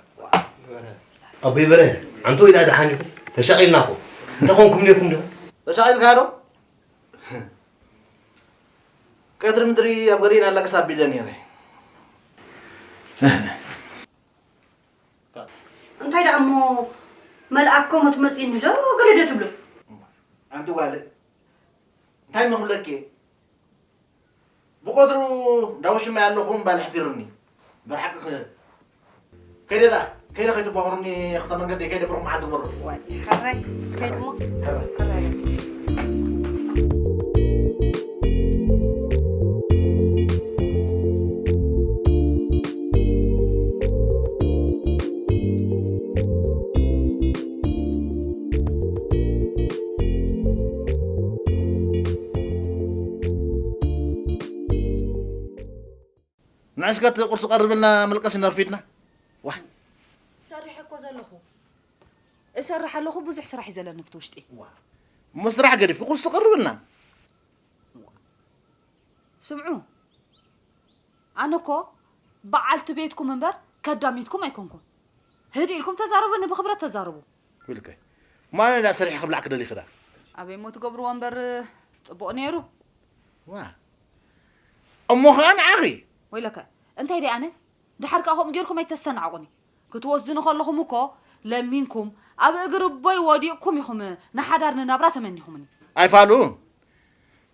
ኣቦይ በርሀ፣ ኣንተ ወይ ደኣ ደሓን ኢኹም? ተሻቒልና እኮ። እንታይ ኮንኩም ነይርኩም ዲኹም? ተሻቒልካ ዶ? ቀትሪ ምድሪ ኣብ ገሊና ኣላ ክሳብ ቢለ ነይረ። እንታይ ደኣ እሞ መልኣከ ሞት መጺእኒ ዶ ገለ ዶ ትብሉ? ኣንቲ ጓል፣ እንታይ መኽብለኪ? ብቐትሩ እንዳ ውሽማይ ኣለኹ እምባል ኣሕፊሩኒ። እምበር ሓቂ ክ-፣ ከይደ ደኣ፣ ከይደ ከይትጓሁሩኒ፣ እኽተ መንገዲ ከይደ ብሩኽ መዓልቲ ግበሩ። ዋይ፣ ሕራይ፣ ከይደ እሞ። ሕራይ። ሕራይ። ንዕስከት ቁርሲ ቀርብልና፣ መልቀስ ነርፊድና። ዋይ። ኣለኹ። እሰርሕ ኣለኹ፣ ብዙሕ ስራሕ እዩ ዘለኒ ኣብቲ ውሽጢ። ዋ፣ እሞ ስራሕ ገዲፍኪ ኩሱ ቅርብና። ስምዑ፣ ኣነ እኮ በዓልቲ ቤትኩም እምበር ከዳሚትኩም ኣይኮንኩን። ህድእ ኢልኩም ተዛረቡኒ፣ ብኽብረት ተዛረቡ። ኢልከ፣ ማን እንዳ ሰሪሐ ክብላዕ ክደሊ ክዳ? ኣበይ እሞ ትገብርዎ እምበር ጽቡቕ ነይሩ። ዋ፣ እሞ ኸኣ ንዓኺ። ወይለከ፣ እንታይ ደኣ ኣነ? ደሓር ከኣ ከምኡ ጌርኩም ኣይተስተናዕቑኒ። ክትወስዱኒ ከለኹም እኮ ለሚንኩም፣ ኣብ እግሪ ኣቦይ ወዲቕኩም ኢኹም ንሓዳር ንናብራ ተመኒኹምኒ። ኣይፋሉ።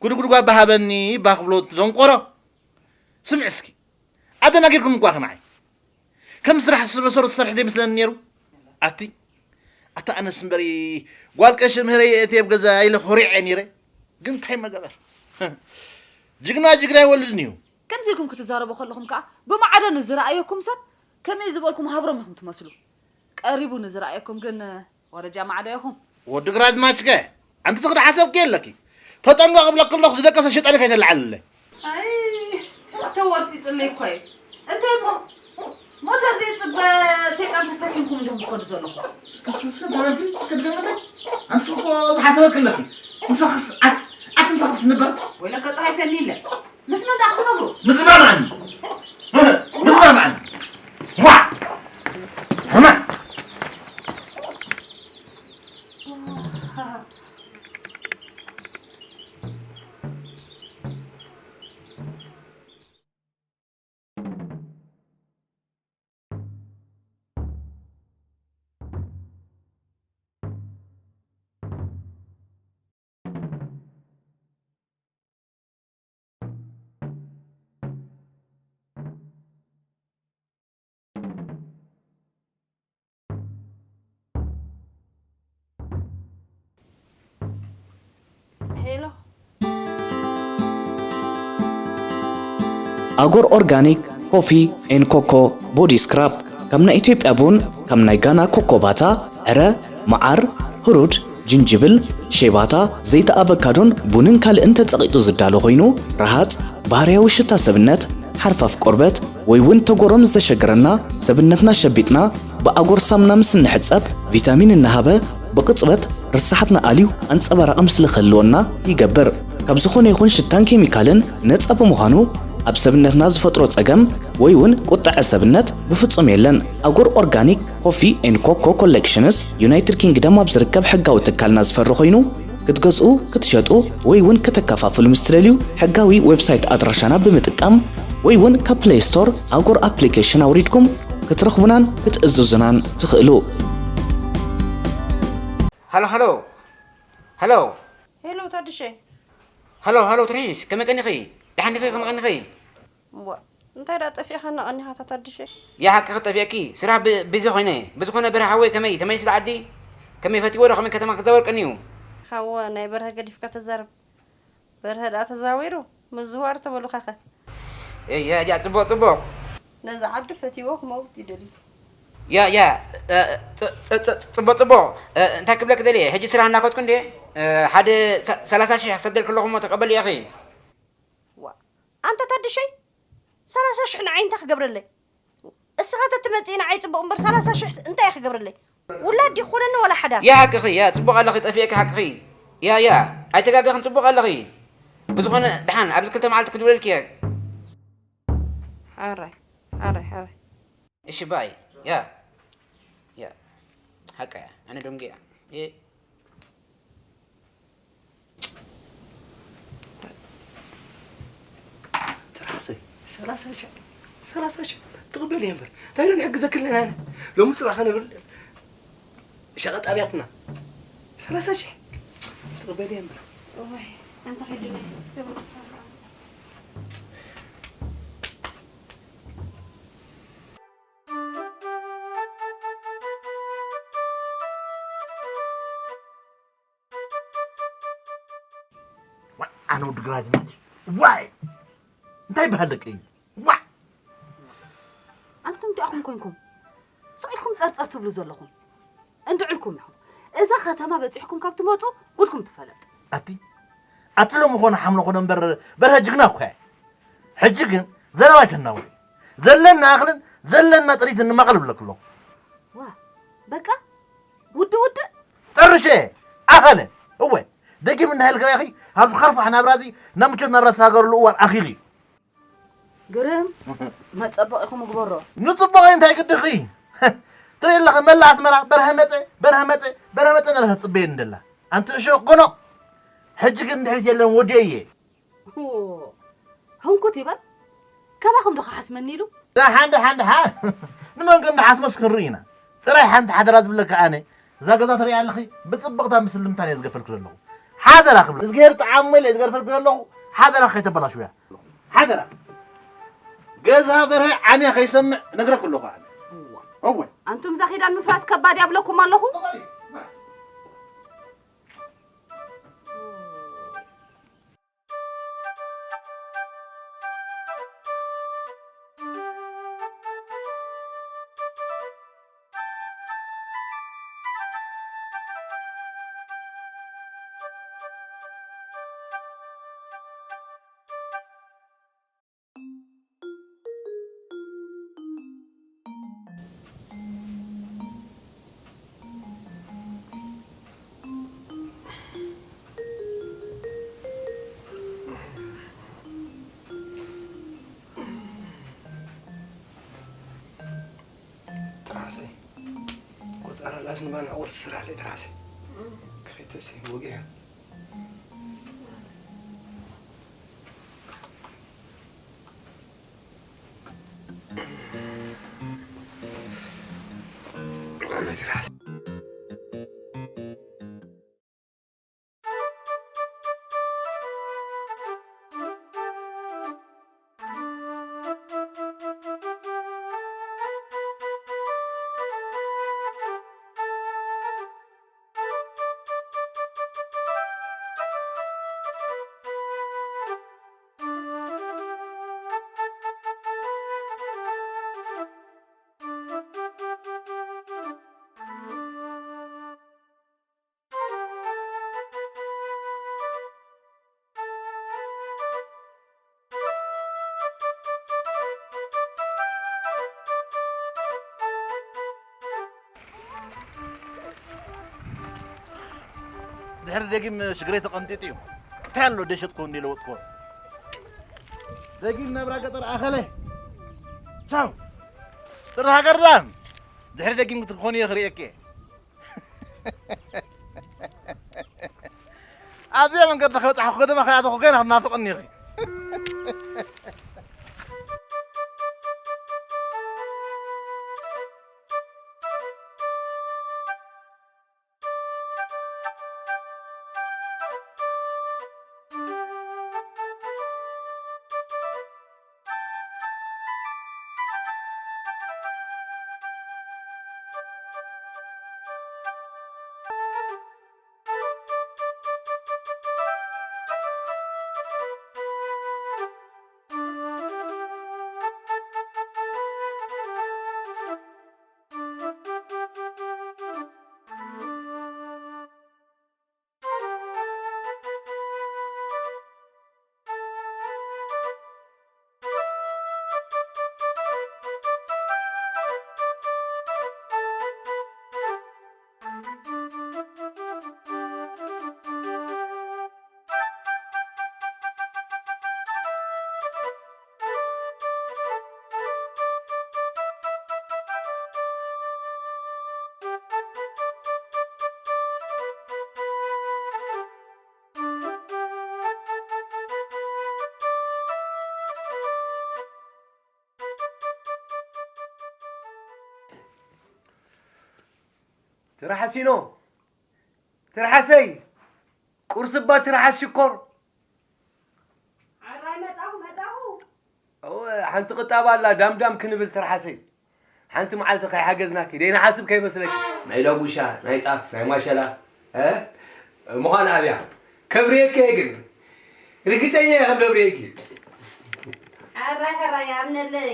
ጉድጉድ ጓባ ሃበኒ እባ ክብሎ ትደንቆሮ። ስምዒ እስኪ። ኣደናጊርኩም እኳ ንዓይ። ከም ስራሕ ስበሰሩ ትሰርሕ ዶ ይመስለኒ ነይሩ? ኣቲ፣ ኣታ ኣነስ እምበሪ ጓል ቀሺ ምህረይ የእትየ ኣብ ገዛ ኢለ ኮሪዐ ነይረ። ግን እንታይ መገበር? ጅግና ጅግና ይወልድ እዩ። ከምዚ ኢልኩም ክትዛረቡ ከለኹም ከኣ ብማዕዶ ንዝረኣየኩም ሰብ ከመይ ዝበልኩም ሃብሮም ኢኹም ትመስሉ። ቀሪቡ ንዝረኣየኩም ግን ወረጃ ማዕዶ ኢኹም። ወዲ ግራዝማች ከ ኣንቲ ትኽዲ ሓሰብኪ የለኪ። ተጠንቀቕ እብለኪ ኣለኹ ዝደቀሰ ሸጣን ከይተለዓልለ። ኣይ ተወርጺጽለይ እኮ እዩ። እንታይ እሞ ሞተር ዘይጽበ ሰይጣን ተሰኪምኩም እንዲኹም ትኸዱ ዘለኹም። እስከ እስከ እስከ ተበልኪ እስከ ድገምለይ። ኣንቲ እኮ ዝሓሰበኪ ኣለኪ። ምሳኽስ ኣት ኣት ምሳኽስ ንበር። ወይለከ ጽሒፈኒ ኢለ። ምስ መን ደኣ ክትነግሩ? ምስማማዕኒ። ምስማማዕኒ። ዋ! ሕማቕ። ሄሎ። ኣጎር ኦርጋኒክ ኮፊ ኤን ኮኮ ቦዲ ስክራብ፣ ካብ ናይ ኢትዮጵያ ቡን፣ ካብ ናይ ጋና ኮኮ ባታ፣ ዕረ፣ መዓር፣ ህሩድ፣ ጅንጅብል፣ ሼባታ፣ ዘይቲ ኣቨካዶን ቡንን ካልእን ተጸቒጡ ዝዳሎ ኮይኑ፣ ረሃጽ፣ ባህርያዊ ሽታ ሰብነት፣ ሓርፋፍ ቆርበት፣ ወይ እውን ተጎሮም ዘሸግረና፣ ሰብነትና ሸቢጥና ብኣጎር ሳሙና ምስ እንሕጸብ፣ ቪታሚን እናሃበ ብቕጽበት ርሳሓትና ኣልዩ ኣንጸባራቒ ምስሊ ክህልወና ይገብር። ካብ ዝኾነ ይኹን ሽታን ኬሚካልን ነጻ ብምዃኑ፣ ኣብ ሰብነትና ዝፈጥሮ ጸገም ወይ እውን ቁጠዐ ሰብነት ብፍጹም የለን። ኣጎር ኦርጋኒክ ኮፊ ኤን ኮኮ ኮሌክሽንስ ዩናይትድ ኪንግደም ኣብ ዝርከብ ሕጋዊ ትካልና ዝፈሪ ኮይኑ፣ ክትገዝኡ፣ ክትሸጡ ወይ እውን ከተከፋፍሉ ምስ ትደልዩ፣ ሕጋዊ ዌብሳይት ኣድራሻና ብምጥቃም ወይ እውን ካብ ፕሌይ ስቶር ኣጎር ኣፕሊኬሽን ኣውሪድኩም ክትረኽቡናን ክትእዝዙናን ትኽእሉ። ሃሎ፣ ሃሎ። ሃሎ። ሄሎ፣ ታድሸ። ሃሎ፣ ሃሎ፣ ትርሒስ፣ ከመይ ቀኒኺ? ደሓን ዲኺ? ከመይ ቀኒኺ? እምቧእ፣ እንታይ ደኣ ጠፊእኻና ቀኒኻ፣ ኣታ ታድሸ? ያ፣ ሓቅኺ ጠፊእኪ፣ ስራሕ ብ-፣ ቢዚ ኮይነ። ብዝኾነ፣ በርሀ ሓወይ ከመይ፣ ተመሊሱ ዓዲ? ከመይ፣ ፈቲዎ ዶ ከመይ ከተማ ክዛወር ቀንዩ? ሓወ፣ ናይ በርሀ ገዲፍካ ተዛረብ። በርሀ ደኣ ተዛዊሩ፣ ምዝዋር ተበሉኻኸ? ያ፣ ያ፣ ጽቡቕ፣ ጽቡቕ። ነዚ ዓዲ ፈቲዎ ክመውት ይደሊ። ያ፣ ያ፣ እ፣ ጽ-፣ ጽ-፣ ጽ-፣ ጽቡቕ፣ ጽቡቕ። እ፣ እንታይ ክብለኪ ደልየ፣ ሕጂ ስራሕ እናኸድኩ እንድየ፣ እ፣ ሓደ ሰ-፣ ሰላሳ ሽሕ ክሰደልኪ ኣለኹ እሞ ተቐበልዮ ኢኺ። ዋ፣ ኣንታ ታድሸይ፣ ሰላሳ ሽሕ ንዓይ እንታይ ክገብረለይ? እስኻ ተትመጽእ ንዓይ ጽቡቕ እምበር፣ ሰላሳ ሽሕ እንታይ ክገብረለይ? ውላድ ይኹነኒ ወላ ሓዳር? ያ ሓቅኺ፣ ያ ጽቡቕ ኣለኺ፣ ጠፊእኪ ሓቅኺ። ያ፣ ያ፣ ኣይተጋገኽን፣ ጽቡቕ ኣለኺ። ብዝኾነ፣ ደሓን፣ ኣብዚ ክልተ መዓልቲ ክድውለልኪ እየ። ሓራይ፣ ሓራይ፣ ሓራይ። እሺ፣ ባይ። ያ። ያ። ሓቀያ። ኣነ ደንጉያ። እ። ትራሰይ፣ ሰላሳ ሽሕ፣ ሰላሳ ሽሕ ትቕበል እየ እምበር። እንታይ ኢሉ ንሕግዘክልና ኣነ? ሎሚ ጽባሕ ከነብል ሸቐጥ ኣብያትና። ሰላሳ ሽሕ ትቕበል እየ እምበር። እዋይ፣ ኣንታ ሕጂ ናይ እስከ ዋ፣ ኣነ ወዲ ግራዝማች። ዋይ! እንታይ ይበሃል ደቂ? ዋ! ኣንቱም እንታይ ኢኹም ኮንኩም? ስቕ ኢልኩም ጸርጸር ትብሉ ዘለኹም? እንድዕልኩም ኢኹም። እዛ ከተማ በጺሕኩም ካብ ትመጹ ጉድኩም ትፈለጥ። ኣቲ፣ ኣቲ ሎሚ ኾነ ሓምሎ ኾነ እምበር በርሀ ጅግና እኮ እየ። ሕጂ ግን ዘረባ ኣይተናውሪ። ዘለና እኽልን ዘለና ጥሪትን ንማቐል እብለኪ ኣለኹ። ዋ፣ በቃ ውድእ ውድእ። ጠርሸ ኣኸለ። እወ፣ ደጊም እንዳሃልክ ርኣኺ፣ ኣብዚ ከርፋሕ ናብራዚ ናብ ምቾት ናብራ ዝተሳገርሉ እዋን ኣኺሉ እዩ። ግርም፣ መጸበቒኹም ግበሮ። ንጽቡቕ እንታይ ግድኺ? ትርኢ ኣለኺ፣ መላእ ኣስመራ በርሀ መጸ፣ በርሀ መጸ፣ በርሀ መጸ እናበለት ትጽበየኒ እንደላ። ኣንቲ እሾኽ ጎኖ፣ ሕጂ ግን ድሕሪት የለን፣ ወዲኤ እየ። ኦ፣ ህንኩት ይበል። ካባኹም ዶ ክሓስመኒ ኢሉ? ደሓን፣ ደሓን፣ ደሓን። ንመን ከም ድሓስመስ ክንርኢ ኢና። ጥራይ ሓንቲ ሓደራ ዝብለካ ኣነ፣ እዛ ገዛ ትሪኣ ኣለኺ፣ ብጽብቕታ ምስልምታን እየ ዝገፈልኩ ዘለኹ። ሓደራ ክብል፣ እዝግሄር ጥዓሞ ኢለ ዝገርፈልኩ ዘለኹ፣ ሓደራ ከይተበላሽውያ። ሓደራ። ገዛ በርሀ ዓንያ ከይሰምዕ ነግረኩ ኣለኹ ኣነ። እዋ። እወ። ኣንቱም እዛ ኪዳን ምፍራስ ከባድ እያ ብለኩም ኣለኹ። ትራሰይ ቆጻራ ላስ ንባና ቁርስ ስራለ ትራሰይ ክፈተሲ ወገያ ትራሰይ ድሕሪ ደጊም ሽግረይ ተቐንጢጡ እዩ። እንታይ ኣሎ ደሸጥኮ እንዲ ለወጥኮ። ደጊም ናብራ ገጠር ኣኸለ። ቻው። ጽር ሃገር ዛም። ድሕሪ ደጊም ክትኾን እየ ክርእየኪ። ኣብዚኣ መንገዲ ከበጻሕኩ ከተማ ከይኣተኹ ገና ክትናፍቕኒ ኢኺ። ትርሓሲኖ፣ ትርሓሰይ፣ ቁርሲ እባ ትርሓስ ሽኮር። ዓራይ መጣኹ፣ መጣኹ። እወ፣ ሓንቲ ቅጣባ ኣላ፣ ዳምዳም ክንብል ትርሓሰይ። ሓንቲ መዓልቲ ከይሓገዝናኪ፣ ደይንሓስብ ከይመስለኪ። ናይ ዳጉሻ፣ ናይ ጣፍ፣ ናይ ማሸላ፣ እ? ምዃን ኣብያ። ከብርየኪ እየ ግን። ርግጸኛ እየ ከም ደብርየኪ። ሕራይ፣ ሕራይ፣ ኣምነለይ።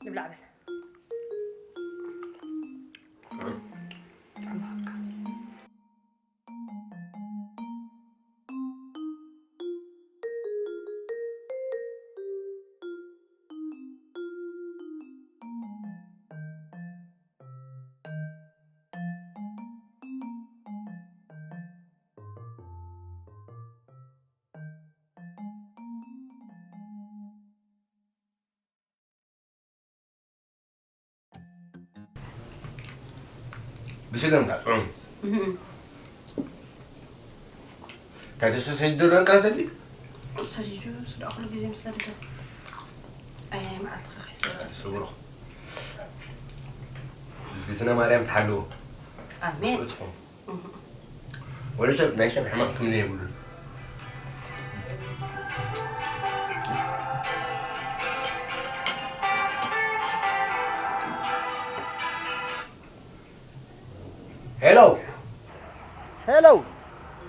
ንብላዕ በል። ብስገምካ ጥዑም። እህም። እንታይ ደስ ሰይዱ ደንካ ሰዲ? ሰዲዱ፣ ስዳ ኩሉ ግዜ ምስ ሰደደ። ኣይ፣ ናይ መዓልትኻ ከይሰድድ። ስብሩኽ። እዝግዝነ ማርያም ትሓልዎ። ኣሜን። ምስኡ ትኹን። እህም። ወዲ ሰብ ናይ ሰብ ሕማም ክምነ የብሉን። ሄሎ። ሄሎ፣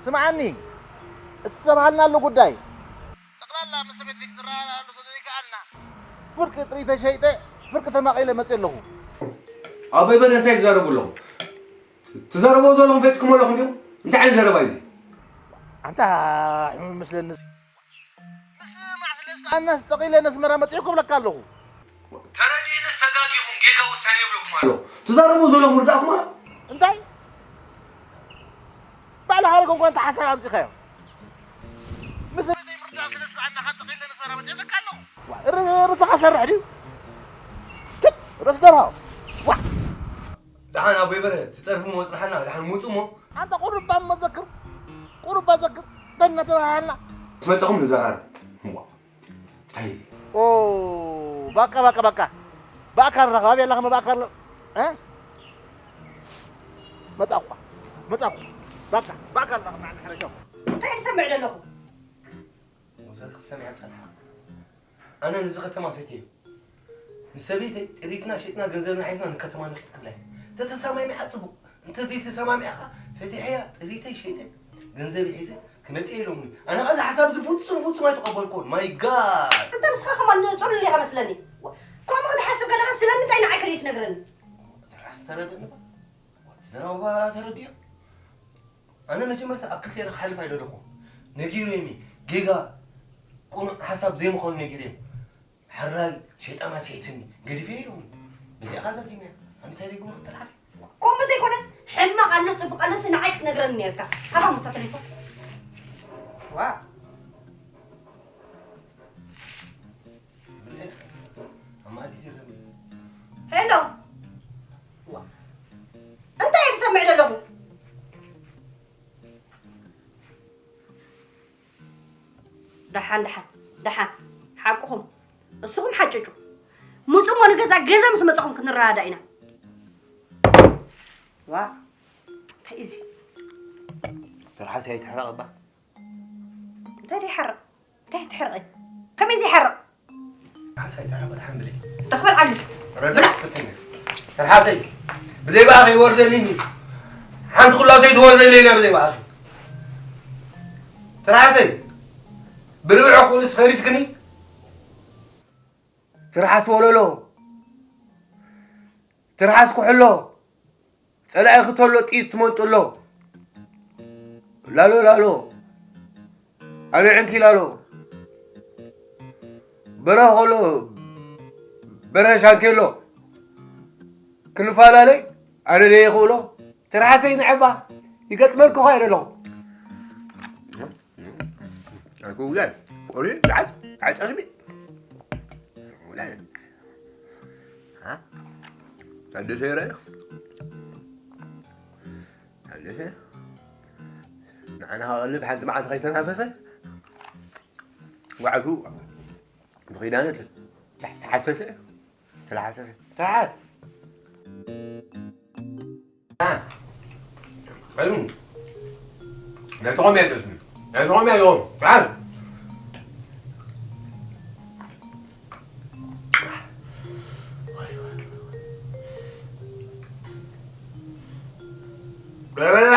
ስምዓኒ፣ እቲ ተባሃልናሉ ጉዳይ። ጠቕላላ ምስ ሰበይቲ ክንረኣየሉ ስለ ዘይከኣልና፣ ፍርቂ ጥሪተይ ሸይጠ፣ ፍርቂ ተማቒለ መፅእ ኣለኹ። ኣቦይ በደ እንታይ ትዛረቡ ኣለኹም? ትዛረቡ ዘለኹም ፈትኩም ኣለኹም ድዩ? እንታይ ዓይነት ዘረባ እዩ እዚ? ኣንታ ሕሙም መስለኒ እዚ። ምስማዕ ስለ ዝሰኣናስ ጠቒለ ነስመራ መጺኡ ክብለካ ኣለኹ። ተረዲእንስ ተጋጊኹም ጌጋ ውሳኔ ይብለኩም ኣሎ። ትዛረቡ ዘለኹም ርዳእኩም ኣሎ። እንታይ? ባዕልኻ ርኢኹም እኳ እንተ ሓሳብ ኣምጺኻዮ። ምስ ሰበይተይ ምርዳእ ስለ ዝሰኣና ካብ ጠቒለ ነስመራ መጺኡ ክብለካ ኣለኹ። ዋ፣ ር-፣ ርትኻ ሰርሕ ድዩ? ክት፣ ርእሲ ደርሆ። ዋ። ደሓን ኣቦይ በርሀ፣ ትጸርፉ እሞ ጽንሓና፣ ደሓን ምውጹ እሞ። ኣንታ ቁሩብ እባ እሞ ዘክር፣ ቁሩብ እባ ዘክር፣ እንታይ እናተባሃልና። ምስ መጻኹም ንዘራረብ። እዋ። እንታይ እዩ? ኦ፣ በቃ፣ በቃ፣ በቃ። ብኣካል ራኸብ፣ ኣበይ ኣለኻ? ብኣካል፣ እ? መጻኹ፣ መጻኹ። በቃ፣ ብኣካል ራኸብ፣ ንዓና ሕረሻው። እንታይ እየ ዝሰምዕ ዘለኹ? ወዛ ክትሰምዕ ጸንሓ። ኣነ ነዚ ከተማ ፈትየዮ። ንሰበይተይ ጥሪትና ሸጥና ገንዘብና ሒዝና ንከተማ ንኺድ ክብላ እየ። እንተተሰማሚዓ ጽቡቕ፣ እንተዘይተሰማሚዓ ኸኣ ፈቲሐያ ጥሪተይ ሸይጠ ገንዘብ ሒዘ ክመጽእ ኢሎምኒ። ኣነ ኸኣ እዚ ሓሳብ እዚ ፍጹም ፍጹም ኣይተቐበልኩዎን። ማይ ጋድ! ኣንታ ንስኻ ከማን ጽሉል ኢኻ መስለኒ። ከምኡ ክትሓስብ ከለኻ ስለምንታይ ንዓይ ከይትነግረኒ? ተራስ ተረድእኒ እባ። እቲ ዘረባ ተረዲኦ። ኣነ መጀመርታ ኣብ ክልቴና ክሓልፍ ኣይደለኹ። ነጊሮም እየ። ጌጋ፣ ቅኑዕ ሓሳብ ዘይምዃኑ ነጊሮም። ሕራይ፣ ሸይጣን ኣስሒትኒ፣ ገዲፈ ኢሎምኒ። በዚኣ ኸኣ ዛዚምና። ኣነ እንታይ ደይገብሮ ተላዓለ? ከምኡ ዘይኮነ፣ ሕማቕ ኣሎ፣ ጽቡቕ ኣሎ፣ ሲ ንዓይ ክትነግረኒ ነይርካ። ሃባ ሙታ ተሌፎን። ዋ። ኣብ መኣዲ ዝረሚ። ሄሎ። ዋ። እንታይ እየ ዝሰምዕ ዘለኹ? ደሓን፣ ደሓን፣ ደሓን። ሓቅኹም። እስኹም ሓጨጩ። ምጹ እሞ ንገዛ፣ ገዛ ምስ መጻኹም ክንረዳዳ ኢና። ዋ። እንታይ እዚ? ትርሓስ ኣይትሕረቕ እባ። እንታይ ደይ ሓርቕ? እንታይ ትሕርቐ? ከመይ ዘይሓርቕ? ሓሳይ ተረፈ ሓምብለይ። ተኽበል ዓሊ። ረዳ ብላዕ። ፍትነ። ተርሓሰይ። ብዘይ ብኣኺ ይወርደልኒ። ሓንቲ ኩላ ዘይትወርደለይ ኢና ብዘይ ብኣኺ። ተርሓሰይ። ብርብዕ ኩልስ ፈሪድክኒ። ትርሓስ ወለሎ። ትርሓስ ኩሕሎ። ጸላኢኺ ተሎ ጥይት ትመንጥሎ። ላሎ ላሎ። ኣነ ዕንኪ ላሎ። በረኸ ከሎ በረኸ ሻንኬሎ። ክንፈላለይ ኣነ ደይኽእሎ። ትርሓሰይ ንዕባ ይገጥመልኩ ኸኣ ኣለኹ። ኣይኮ ውላይ። ቆሪ፣ ብዓት፣ ዓጨስቢ። ውላይ። ሃ? ታደሰ ይረአ? ታደሰ? ንዓና ከቐልብ ሓንቲ መዓልቲ ከይተናፈሰ? ዋዕቱ ብኺዳነ ተ-፣ ተሓሰሰ? ተላሓሰሰ። ተላሓስ። አ፣ ቀድሙ። ናይ ተኾም እያ ተስሚ። ናይ ተኾም እያ ይኾም። ተላሓስ። በላ።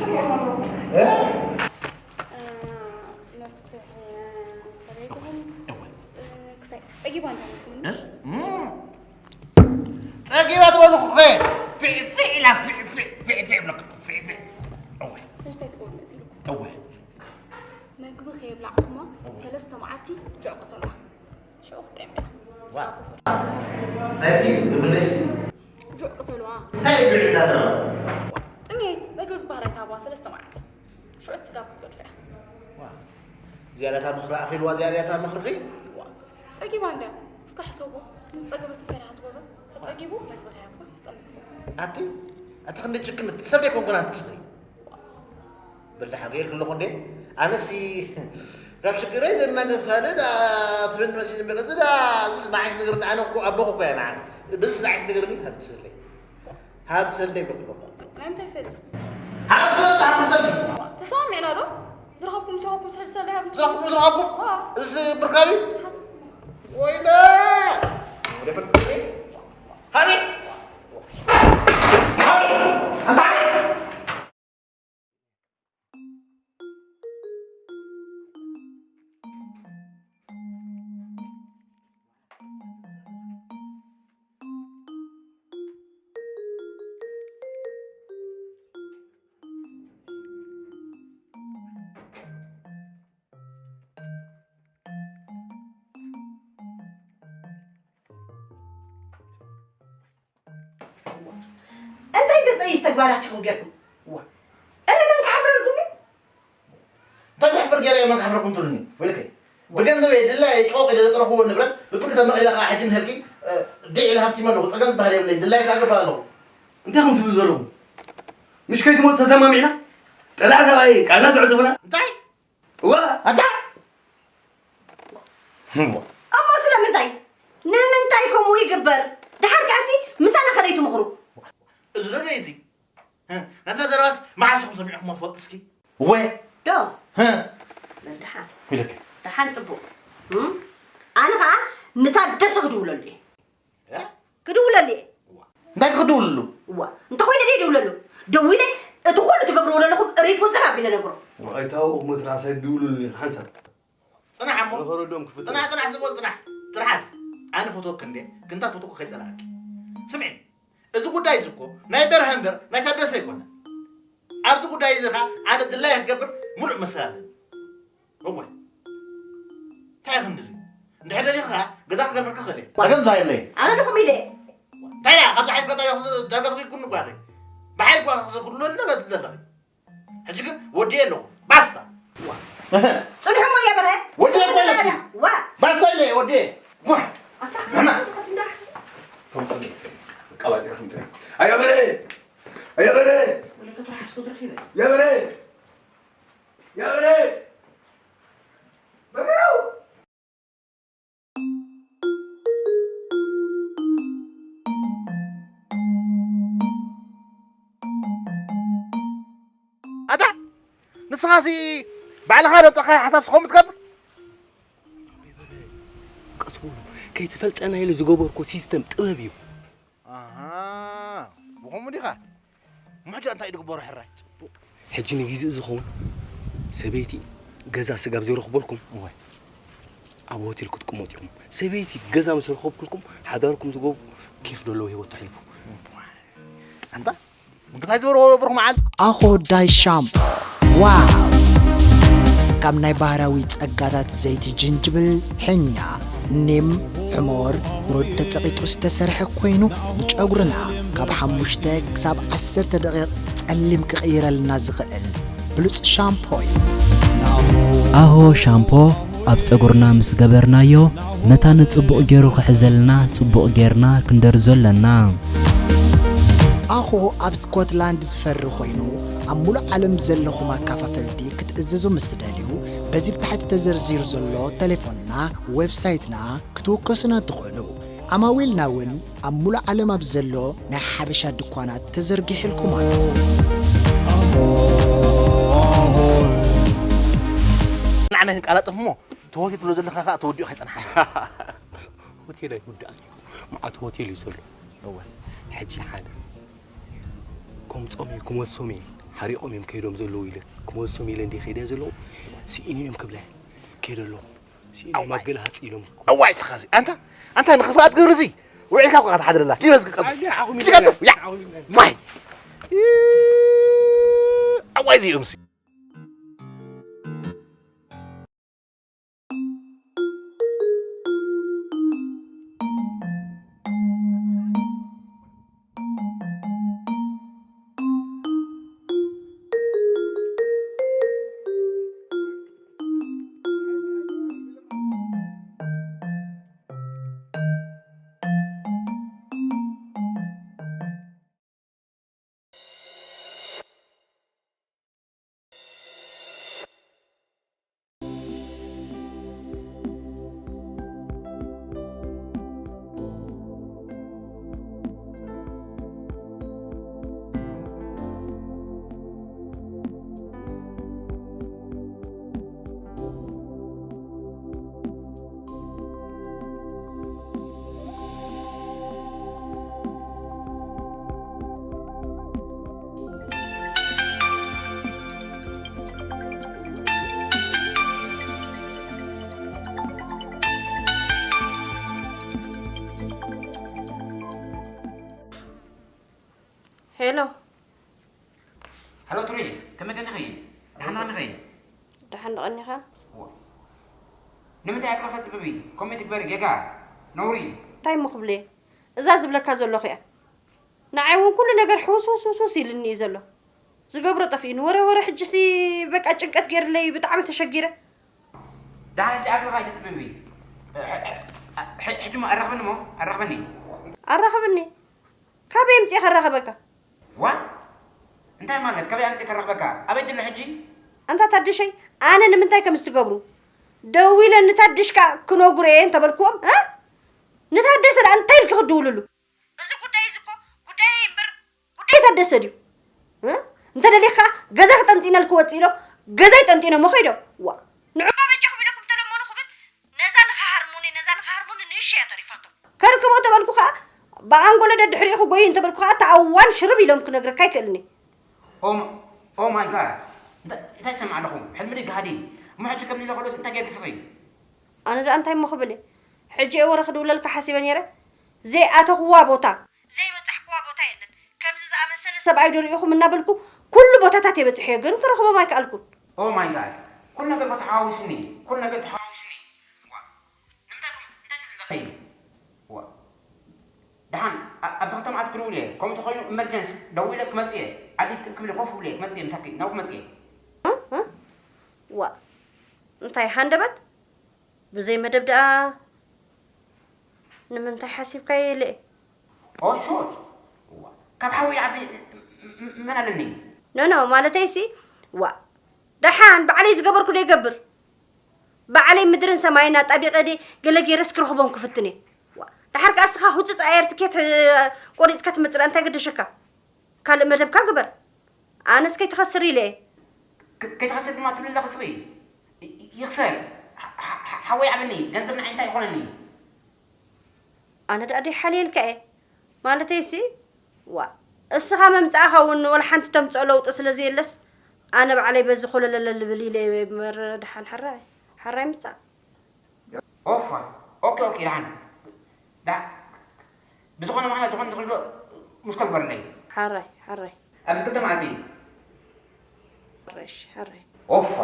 እ? መፍትሒ ሰበይትኹም፣ እ፣ ክሳይ ጸጊባ እንዳመልኩም። እ? እም። ጸጊባ ትበልኹ ኸ? ፊዕ፣ ፊዕ ኢላ፣ ፊዕ፣ ፊዕ፣ ፊዕ፣ ፊዕ ብለኩም። ፊዕ፣ ፊዕ። እወ። ሕጂ እንታይ ትገብሩ መሲልኩም? እወ። መግቢ ከየብላዕኩማ እወ። ሰለስተ መዓልቲ ጅዕቁ ተብላ። ሽዑ ክትጠምያ። ዋ። ናይቲ ብምለሽ? ጅዕቁ ተብልዋ። እንታይ እዩ ጅዕቁ ተብልዋ? ጥሜት፣ መግቢ ዝበሃል ኣይትሃብዋ ሰለስተ መዓልቲ። ሽዑ ስጋብ ክትገድፍያ። ዋ። እዚኣ እታ ምኽሪ ኣኺልዋ፣ እዚኣ እታ ምኽርኺ? ዋ። ጸጊባ እንድያ። እስከ ሕሰቦ። ንዝጸገበ ስንታይ ኢኻ ትገብሮ? ተጸጊቡ መግቢ ከይኣክል ተስጠምት። ኣቲ ኣቲ ክንደይ ጭክን ሰብ ደይኮንኩን ኣንቲ ስኺ በልሕ ሓገር ክለኹ እንዴ ኣነሲ ካብ ሽግረይ ዘናገፍ ካልእ ዳ ትብል መሲ ዝምበለ ዝዳ ንዓይ ነገር ኣነ እኮ ኣቦኹ እኮ እያ ንዓ ብስ ንዓይ ነገር ምን ሃብቲ ሰለይ ሃብቲ ሰለይ በልኩ ናይ ምንታይ ሰልዲ? ሃብቲ ሰለይ ሃብቲ ሰለይ ተሰማሚዕና ዶ? ዝረኸብኩም ዝረኸብኩም ስሕል ሰልዲ ሃብቲ ዝረኽብኩም ዝረኸብኩም ዋ። እዚ ምርካብ እዩ ሓዝ- ወይለ ወደ ፈልጥኒ ሃቢ ሃቢ ኣንታ እንታይ ዘጸይፍ ተግባራት ኢኹም ጌርኩም? ዋ። እረ መን ክሓፍረልኩም እዩ? እንታይ ዘሕፍር ገይረ እየ መን ክሓፍረኩም ትብሉኒ? ወይለከይ፣ ብገንዘበይ ድላየ ጨወቕ ኢለ ዘጥረኽዎ ንብረት ብፍርቂ ተመቒለ ከዓ ሕጂ እንሀልኪ፣ እ፣ ዲዕ ኢለ ሃፍቲመ ኣለኹ። ጸገም ዝበሃል የብለይን። ድላየ ከዓ እገብር ኣለኹ። እንታይ ኢኹም ትብሉ ዘለኹም? ምሽ ከይትሞቱ ተሰማሚዕና? ጠላዕ ሰብኣይ ቃልና ትዕጽፉና? እንታይ? እዋ፣ ኣታ! እሞ ስለምንታይ? ንምንታይ ከምኡ ይግበር? ደሓር ከኣሲ ምሳና ከደይ ትምኽሩ? እዚ ዶ ደይ እዚ? ህ፣ ናትና ዘረባስ መዓስ ኢኹም ሰሚዕኹሞ ትፈልጡ እስኪ? እወ! ዶ? ህ! በል ደሓን። ኢለኪ። ደሓን ጽቡቕ። እም? ኣነ ኸኣ ንታደሰ ክድውለሉ እየ። እ? ክድውለሉ እየ። እንታይ ክድውልሉ? እዋ፣ እንተኾይነ ደይ ደውለሉ። ደዊለ እቲ ኩሉ ትገብርዎ ዘለኹም ሪፖርት ኣቢለ ነግሮ። ኣይታወቕ መትራስ ኣይድውሉልኒ ሓንሳብ። ጽናሕ እሞ። ንኸረዶም ክፍትኑ። ጽናሕ፣ ጽናሕ፣ ዝበል ጽናሕ። ጥራሕ። ኣነ ፈትወኪ እንዴ? ክንታ ፈትወኪ ከይጸላእኪ። ስምዒ፣ እዚ ጉዳይ እዚ እኮ ናይ በርሀ እምበር ናይ ታደሰ ኣይኮነን። ኣብዚ ጉዳይ እዚ ኸኣ ኣነ ድላየ ክገብር ሙሉእ መሰል ኣለኒ። እወ። እንታይ ክንድዚ? እንድሕር ደሊኻ ኸኣ ገዛ ክገርፈካ ክእል እየ። ጸገም እንታይ ኣለይ? ኣነ ድኹም ኢለ። እንታይ ደኣ? ካብዚ ሓይሊ ገዛ ዳርጋ ትኽይኩን እኳ ኢኺ። ብሓይሊ እኳ ክዘክሩሉ ነገር ትደለኺ። ሕጂ ግን ወዲኤ ኣለኹ። ባስታ። ጽንሑ እሞ እያ በርሀ። ወዲኤ እኮ ኣለኹ። ዋ። ባስታ ኢለ ወዲኤ። ዋ። ኣታ፣ ንሕና። ከም ጸኒት። ቀባጢርኩም ጥራሕ። ኣያ በርሀ። ኣያ በርሀ። ወለከ ትርሓስ ክትረኺበ። ኣያ በርሀ። ኣያ በርሀ። በርሀ። ኣታ ንስኻሲ ባዕልኻ ዶ ጠኻይ ሓሳብ ስኸም ትገብር? ቀስ በሉ። ከይትፈልጠና ኢሉ ዝገበርኮ ሲስተም ጥበብ እዩ። ኣሃ፣ ብኸምኡ ዲኻ? እሞ ሕጂ እንታይ ድግበሮ ሕራይ? ጽቡቕ። ሕጂ ንግዜኡ ዝኸውን ሰበይቲ ገዛ ስጋብ ዘይረኽበልኩም፣ እወ። ኣብ ሆቴል ክትቅመጡ ኢኹም። ሰበይቲ ገዛ ምስ ረኸብኩልኩም፣ ሓዳርኩም ትገብሩ፣ ኬፍ ዘለዎ ህይወት ተሕልፉ። ኣንታ፣ እንታይ ዝበርዎ ብሩኽ መዓልቲ? ኣኾ ዳይ ሻምፖ። ዋው! ካብ ናይ ባህራዊ ጸጋታት ዘይቲ ጅንጅብል፣ ሕኛ፣ ኒም፣ ሕሞር፣ ሩድ ተጸቒጡ ዝተሰርሐ ኮይኑ፣ ንጨጉርና ካብ ሓሙሽተ ክሳብ ዓሰርተ ደቂቕ ጸሊም ክቕይረልና ዝኽእል ብሉጽ ሻምፖ እዩ። ኣሆ ሻምፖ ኣብ ጸጉርና ምስ ገበርናዮ፣ መታን ጽቡቕ ገይሩ ክሕዘልና ጽቡቕ ጌርና ክንደርዞ ኣለና። ኣኾ ኣብ ስኮትላንድ ዝፈሪ ኮይኑ፣ ኣብ ሙሉእ ዓለም ዘለኹም ኣካፋፈልቲ ክትእዝዙ ምስ ትደልዩ፣ በዚ ብታሕቲ ተዘርዚሩ ዘሎ ተሌፎንና፣ ዌብሳይትና ክትውከሱና ትኽእሉ። ኣማዊልና እውን ኣብ ሙሉእ ዓለም ኣብ ዘሎ ናይ ሓበሻ ድኳናት ተዘርጊሕልኩም ኣሎ። ንዓና ክንቀላጠፍ እሞ፣ እቲ ሆቴል ትብሎ ዘለኻ ኸኣ ተወዲኡ ከይጸንሓና። ሆቴል ኣይውዳእን እዩ። መዓት ሆቴል እዩ ዘሎ። እወ። ሕጂ ሓደ፣ ከምጾም እዩ፣ ክመልሶም እየ። ሓሪቖም እዮም ከይዶም ዘለዉ ኢለ። ክመልሶም ኢለ እንድየ ከይደ ዘለኹ፣ ስኢኑ እዮም ክብለ። ከይደ ኣለኹ። ስኢኑ እዮም ኣብ ገለ ሃጽ ኢሎም። እዋይ፣ እስኻሲ፣ ኣንታ፣ ኣንታ ንኽፍኣት ግብሪ እዚ፣ ውዒልካ እኳ ክትሓድረላ። ኪዶ ዝቅቀብ። ኣየ፣ ዓኹም ኪዶ ይበላ። ያ። ዓኹም ይበላ። ዋይ። እ፣ እዋይ፣ እዚኦምሲ። ሄሎ። ሃሎ ትሩይ፣ ከመይ ቀኒኺ? ደሓን ቀኒኺ? ደሓን ቀኒኻ? ዋ። ንምንታይ ኣቅረብታ ጽብቢ? ኮሜንት ግበሪ ጌጋ። ነውሪ። እንታይ እሞ ክብለየ? እዛ ዝብለካ ዘለኹ እያ። ንዓይ እውን ኩሉ ነገር ሕውስውስውስውስ ኢልኒ እዩ ዘሎ። ዝገብሮ ጠፊኡኒ። ወረ ወረ ሕጂሲ በቃ ጭንቀት ገይርለይ ብጣዕሚ ተሸጊረ። ደሓን ሕጂ ኣቅረብካ ኣይተጽብቢ። ሕ- ሕ- ሕ- ሕጂ እሞ ኣራኽበኒ እሞ ኣራኽበኒ። ኣራኽብኒ? ካበይ ኣምጺኤ ከራኽበካ? ዋት? እንታይ ማለት? ከበይ ኣምጺእ ከራኽበካ? ኣበይ ድሎ ሕጂ? ኣንታ ታድሸይ፣ ኣነ ንምንታይ ከም ዝትገብሩ ደዊለ ንታድሽ ከኣ ክነግሮ እየ እንተበልክዎም እ ንታደሰ ደኣ እንታይ ኢልኪ ክድውልሉ? እዚ ጉዳይ እዚ እኮ ጉዳይ እምበር ጉዳይ ታደሰ ድዩ? እ እንተደሊኻ ገዛ ክጠንጢነልኪ ወፂእ ኢሎ ገዛይ ጠንጢኖሞ ከይዶም ዋ ንዑባ በጃኹም ኢለኩም ተለመኑ ክብል ነዛ ንኽሃርሙኒ ነዛ ንኽሃርሙኒ ንእሽቶ እያ ተሪፋቶም። ከርክቦ ተበልኩ ኸዓ ብኣንጎሎ ደድሕሪኡ ክጎዩ እንተበልኩ ኸዓ እታ ኣዋን ሽርብ ኢሎም ክነግረካ ኣይክእልን እየ። ኦ ማይ ጋድ። እንታይ ይሰምዕ ኣለኹ? ሕልሚ ድዩ ጋህዲ? እሞ ሕጂ ከም ሊለ ከሎስ እንታይ ጌርኪ ስኺ? ኣነ ደኣ እንታይ እሞ ክብል እየ? ሕጂ እየ ወረ ክድውለልካ ሓሲበ ነይረ። ዘይኣተኽዋ ቦታ ዘይበጻሕክዋ ቦታ የለን። ከምዚ ዝኣመሰለ ሰብኣይ ዶ ርኢኹም እናበልኩ ኩሉ ቦታታት እየ በጺሐዮ ግን ክረኽቦም ኣይከኣልኩን። ኦ ማይ ጋድ። ኩሉ ነገር እኮ ተሓዋዊሱኒ። ኩሉ ነገር ተሓዋዊሱኒ። ዋ። ንምንታይ ኮም እንታይ ትብሊ ኣለኺ? ዋ። ደሓን ኣ- ኣብዚ ክልተ መዓልቲ ክድውል እየ። ከምኡ እንተኾይኑ ኢመርጀንሲ ደዊለ ክመጽእ እየ። ዓዲ ጥብ ክብል እየ፣ ኮፍ ክብል እየ፣ ክመጽእ እየ ምሳኪ። ናብኡ ክመጽእ እየ። እ? እ? ዋ እንታይ ሃንደበት ብዘይ መደብ ደኣ ንምንታይ ሓሲብካዮ ኢለ እየ። ኦ ሹት። ዋ። ካብ ሓወይ ዓቢ ም- ም- መን ኣለኒ? ኖ ኖ ማለተይሲ ዋ ደሓን ባዕለይ ዝገበርኩ ዶ ይገብር ባዕለይ ምድርን ሰማይን ኣጣቢቐ ድየ ገለ ገይረስ ክረኽቦም ክፍትን እየ። ዋ፣ ደሓር ከኣ እስኻ ህጹጽ ኣየር ትኬት እ፣ ቆሪጽካ ትመጽእ ደኣ እንታይ ገደሸካ? ካልእ መደብካ ግበር። ኣነስ ከይትኸስር ኢለ እየ። ክ- ከይትኸስር ድማ ትብሊ ኣለኺ ስኺ። ይ- ይ- ይኽሰር። ሓ- ሓ- ሓወይ ዓብኒ፣ ገንዘብ ንዓይ እንታይ ይኾነኒ? ኣነ ደኣ ደይሓልየልካ እየ። ማለተይሲ ዋ እስኻ መምጻእኻ እውን ወላ ሓንቲ ተምጽኦ ለውጢ ስለ ዘየለስ ኣነ ባዕለይ በዚ ኮለለለ ልብል ኢለ እየ እምበር ደሓን ሓራይ ሓራይ ምጻእ። ኦፋ ኦኬ ኦኬ ደሓን ዳ ብዝኾነ ምኽንያት ዝኾነ ዝኾነ ዶ ሙስከል በርለይ ሓራይ ሓራይ ኣብዚ ክልተ መዓልቲ ሓራይ እሺ ሓራይ ኦፋ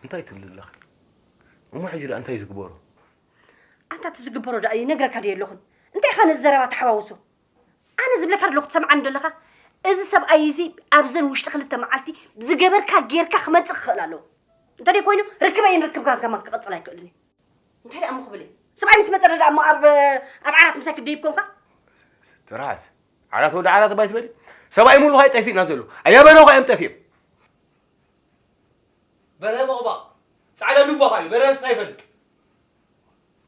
እንታይ ትብል ኣለኻ? እሞ ሕጂ ደኣ እንታይ ዝግበሮ? ኣንታ እቲ ዝግበሮ ደኣ ይነግረካ ድየ ኣለኹን? እንታይ ኢኻ ነዚ ዘረባ ተሓዋውሶ? ኣነ ዝብለካ ዘለኹ ትሰምዓኒ ዶ ኣለኻ? እዚ ሰብኣይ እዚ ኣብዘን ውሽጢ ክልተ መዓልቲ ብዝገበርካ ጌርካ ክመጽእ ክኽእል ኣለዎ። እንተደይ ኮይኑ ርክበይን ርክብካን ከማን ክቕጽል ኣይክእልን እዩ። እንታይ ደኣ እሞ ክብል እየ? ሰብኣይ ምስ መጸ ዶ ደኣ እሞ ኣብ ኣብ ዓራት ምሳይ ክደይብ ኮንካ? ትርሓስ ዓራት ወዲ ዓራት ባይ ትበሊ። ሰብኣይ ሙሉ ኻይ ጠፊእና ዘሎ ኣያበረው ኻዮም ጠፊኦም። በርሀ መቑባቕ ፃዕዳ ዱባ ኻዩ በርሀስ ኣይፈልጥ።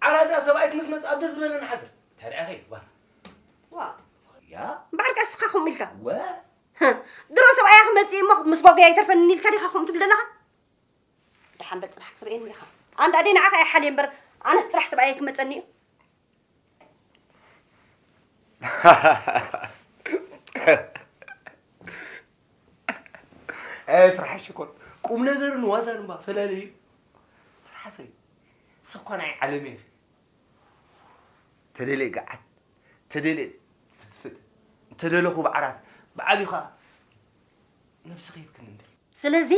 ዓራዳ ሰብኣይክ ምስ መፅእ ኣብ ደስ ዝበለና ሓድር ተረኣኸ ይግባር። ዋ ያ እምበኣር ከ እስኻ ከምኡ ኢልካ ወ ድሮ ሰብኣያ ክመፅእ እሞ ምስ ባጉያ ይተርፈኒ ኢልካ ዲኻ ከምኡ ትብል ዘለኻ? ደሓን በል ፅባሕ ክትርእየኒ ኢኻ። ኣንዳ ኣደይ ንዓኻ እየ ሓልየ እምበር ኣነስ ፅባሕ ሰብኣየ ክመፀኒ እዩ። ኣይ ትርሓስ ሽኮር ቁም ነገርን ዋዛን እባ ፈላለዩ። ትርሓሰይ ሰኳ ናይ ዓለም እየ። ተደልየ ገዓት ተደልየ ፍትፍት እንተደለኹ ብዓራት ብዓብዩ ኸዓ ነብሲ ከይብክኒ እንድሪ። ስለዚ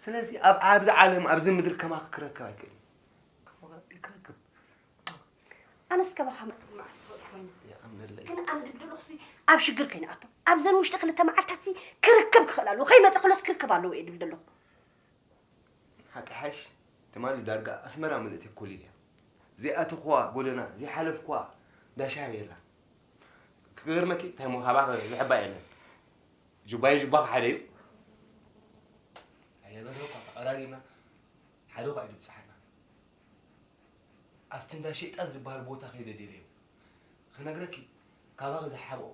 ስለዚ ኣብ ኣብዚ ዓለም ኣብዚ ምድሪ ከማኺ ክረክብ ኣይክእልን። ከማኺ ክረክብ ኣነስ ከማኻ መዓስ ኮይነ ይኣምነለይ። ግን ኣነ ድብል ዘለኹ ኣብ ሽግር ከይንኣቱ ኣብዘን ውሽጢ ክልተ መዓልታት ክርክብ ክኽእል ኣለዎ ከይመፀ ከሎስ ክርክብ ኣለዎ እየ ድብል ዘለኹ። ሓቂ ሓይሽ ትማሊ ዳርጋ ኣስመራ ምልእቲ ኮሊል እያ። ዘይኣተኽዋ ጎደና ዘይሓለፍክዋ ዳሻ የላ። ክገርመኪ እንታይ ሞ ካባኺ ዝሕባእ የለን። ጁባይ ጁባኺ ሓደ እዩ። ኣየበረኳ ተቐራሪብና ሓደ ኳ እዩ ድብፅሓና። ኣብቲ እንዳ ሸይጣን ዝበሃል ቦታ ከይደ ደልየ ክነግረኪ ካባኺ ዝሓብኦ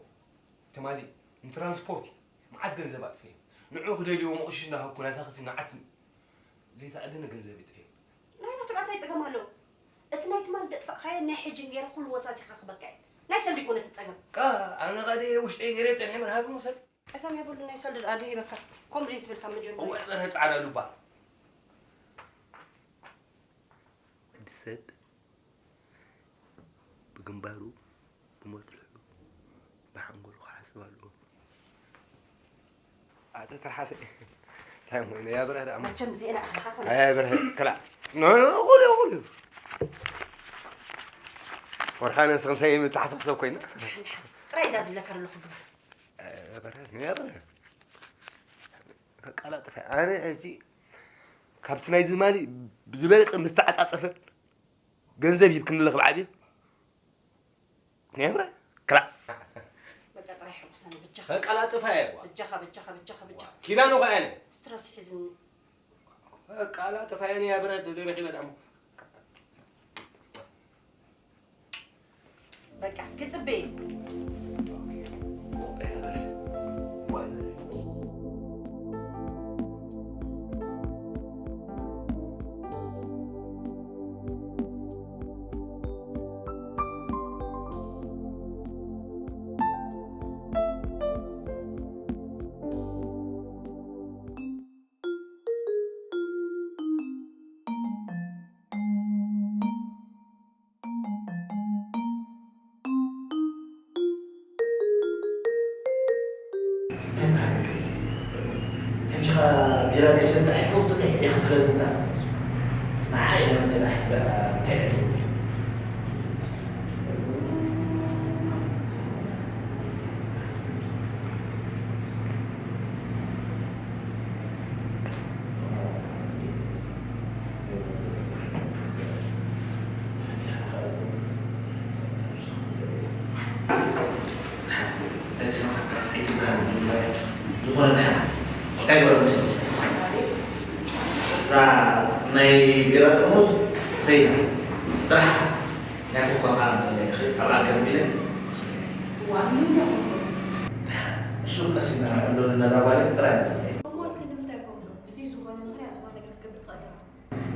ትማሊ ንትራንስፖርት መዓት ገንዘብ ኣጥፈየ። ንዑ ክደልይዎ መቑሽሽ እናሃብኩ ናታ ክሲ መዓት ዘይተኣደነ ገንዘብ የጥፈየ። ናይ ናቱ ደኣ እንታይ ጸገም ኣለዎ? እቲ ናይ ትማል ደጥፋእካዮ ናይ ሕጂ ገይረ ኩሉ ወሳሲኻ ክበካ እየ። ናይ ሰልዲ ይኮነ እቲ ጸገም። ቃ ኣነ ቃ ደየ ውሽጠይ ገይረ ጸኒሐ መርሃብ ምውሰድ። ጸገም የብሉ፣ ናይ ሰልዲ ደኣ ሂበካ። ከምኡ ዘይትብል ካብ መጀመርያ። እወ በርሀ ጻዕዳ ሉባ። ወዲ ሰብ ብግንባሩ ብመትርሑ ብሓንጎሉ ክሓስብ ኣለዎ። ኣቲ ትርሓሰ። እንታይ እሞ ኢና ያ ብርህ ደኣ እሞ። መቸም እዚኤን ኣኽልኻ ኮነ። ኣይ ብርህ ክላ። ኖ፣ ኖ፣ ኩሉ፣ ኩሉ። ወርሓነ ንስኺ እንታይ ምትሓሳሰብ ኮይና? ጥራይ እዛ ዝብለካ ዘለኹ ግበር። ኣይ ብርህ፣ ኖ ያ ብርህ። ከቃላጥፈ። ኣነ ሕጂ ካብቲ ናይ ዝማሊ ብዝበለጸ ምስተዓጻጸፈ ገንዘብ ሂብክኒ ኣለኺ ብዓብዩ። ነብረ ክላ። በቃ ጥራይ ሕጉሰኒ ብጃኻ። ከቃላጥፋ እየ ጓ። ብጃኻ፣ ብጃኻ፣ ብጃኻ፣ ብጃኻ። ኪዳኑ ኸኣ እኔ። ስትረስ ሒዝኒ። ከቃላጥፋ እየ እኔ፣ ያ ብረት ደረኺ በጣም። በቃ ክጽበ እየ። ሕጂ ኸ ቢራ ገይሰ እንታይ ፍልጥ ነይ ዲኻ ትደሊ እንታ? ንዓይ ለመተ ዳሕቲ እንታይ ዕድል? ዝኾነ ድሓን እንታይ ግበር መሲሉ? እዛ ናይ ቢራ ጥርሙዝ ተይላ ጥራሕ ናይ ኮካ ኻን ዘለኪ ኣብኣ ገንቢለ ዋው፣ ምን ነው? እሱ ቀሲና እንዶ ነዛ ጓል ጥራይ ንጽበይ። እሞ እሲ ንምንታይ ኮንካ? ብዘይ ዝኾነ ምኽንያት ዝኾነ ነገር ክትገብር ትኽእል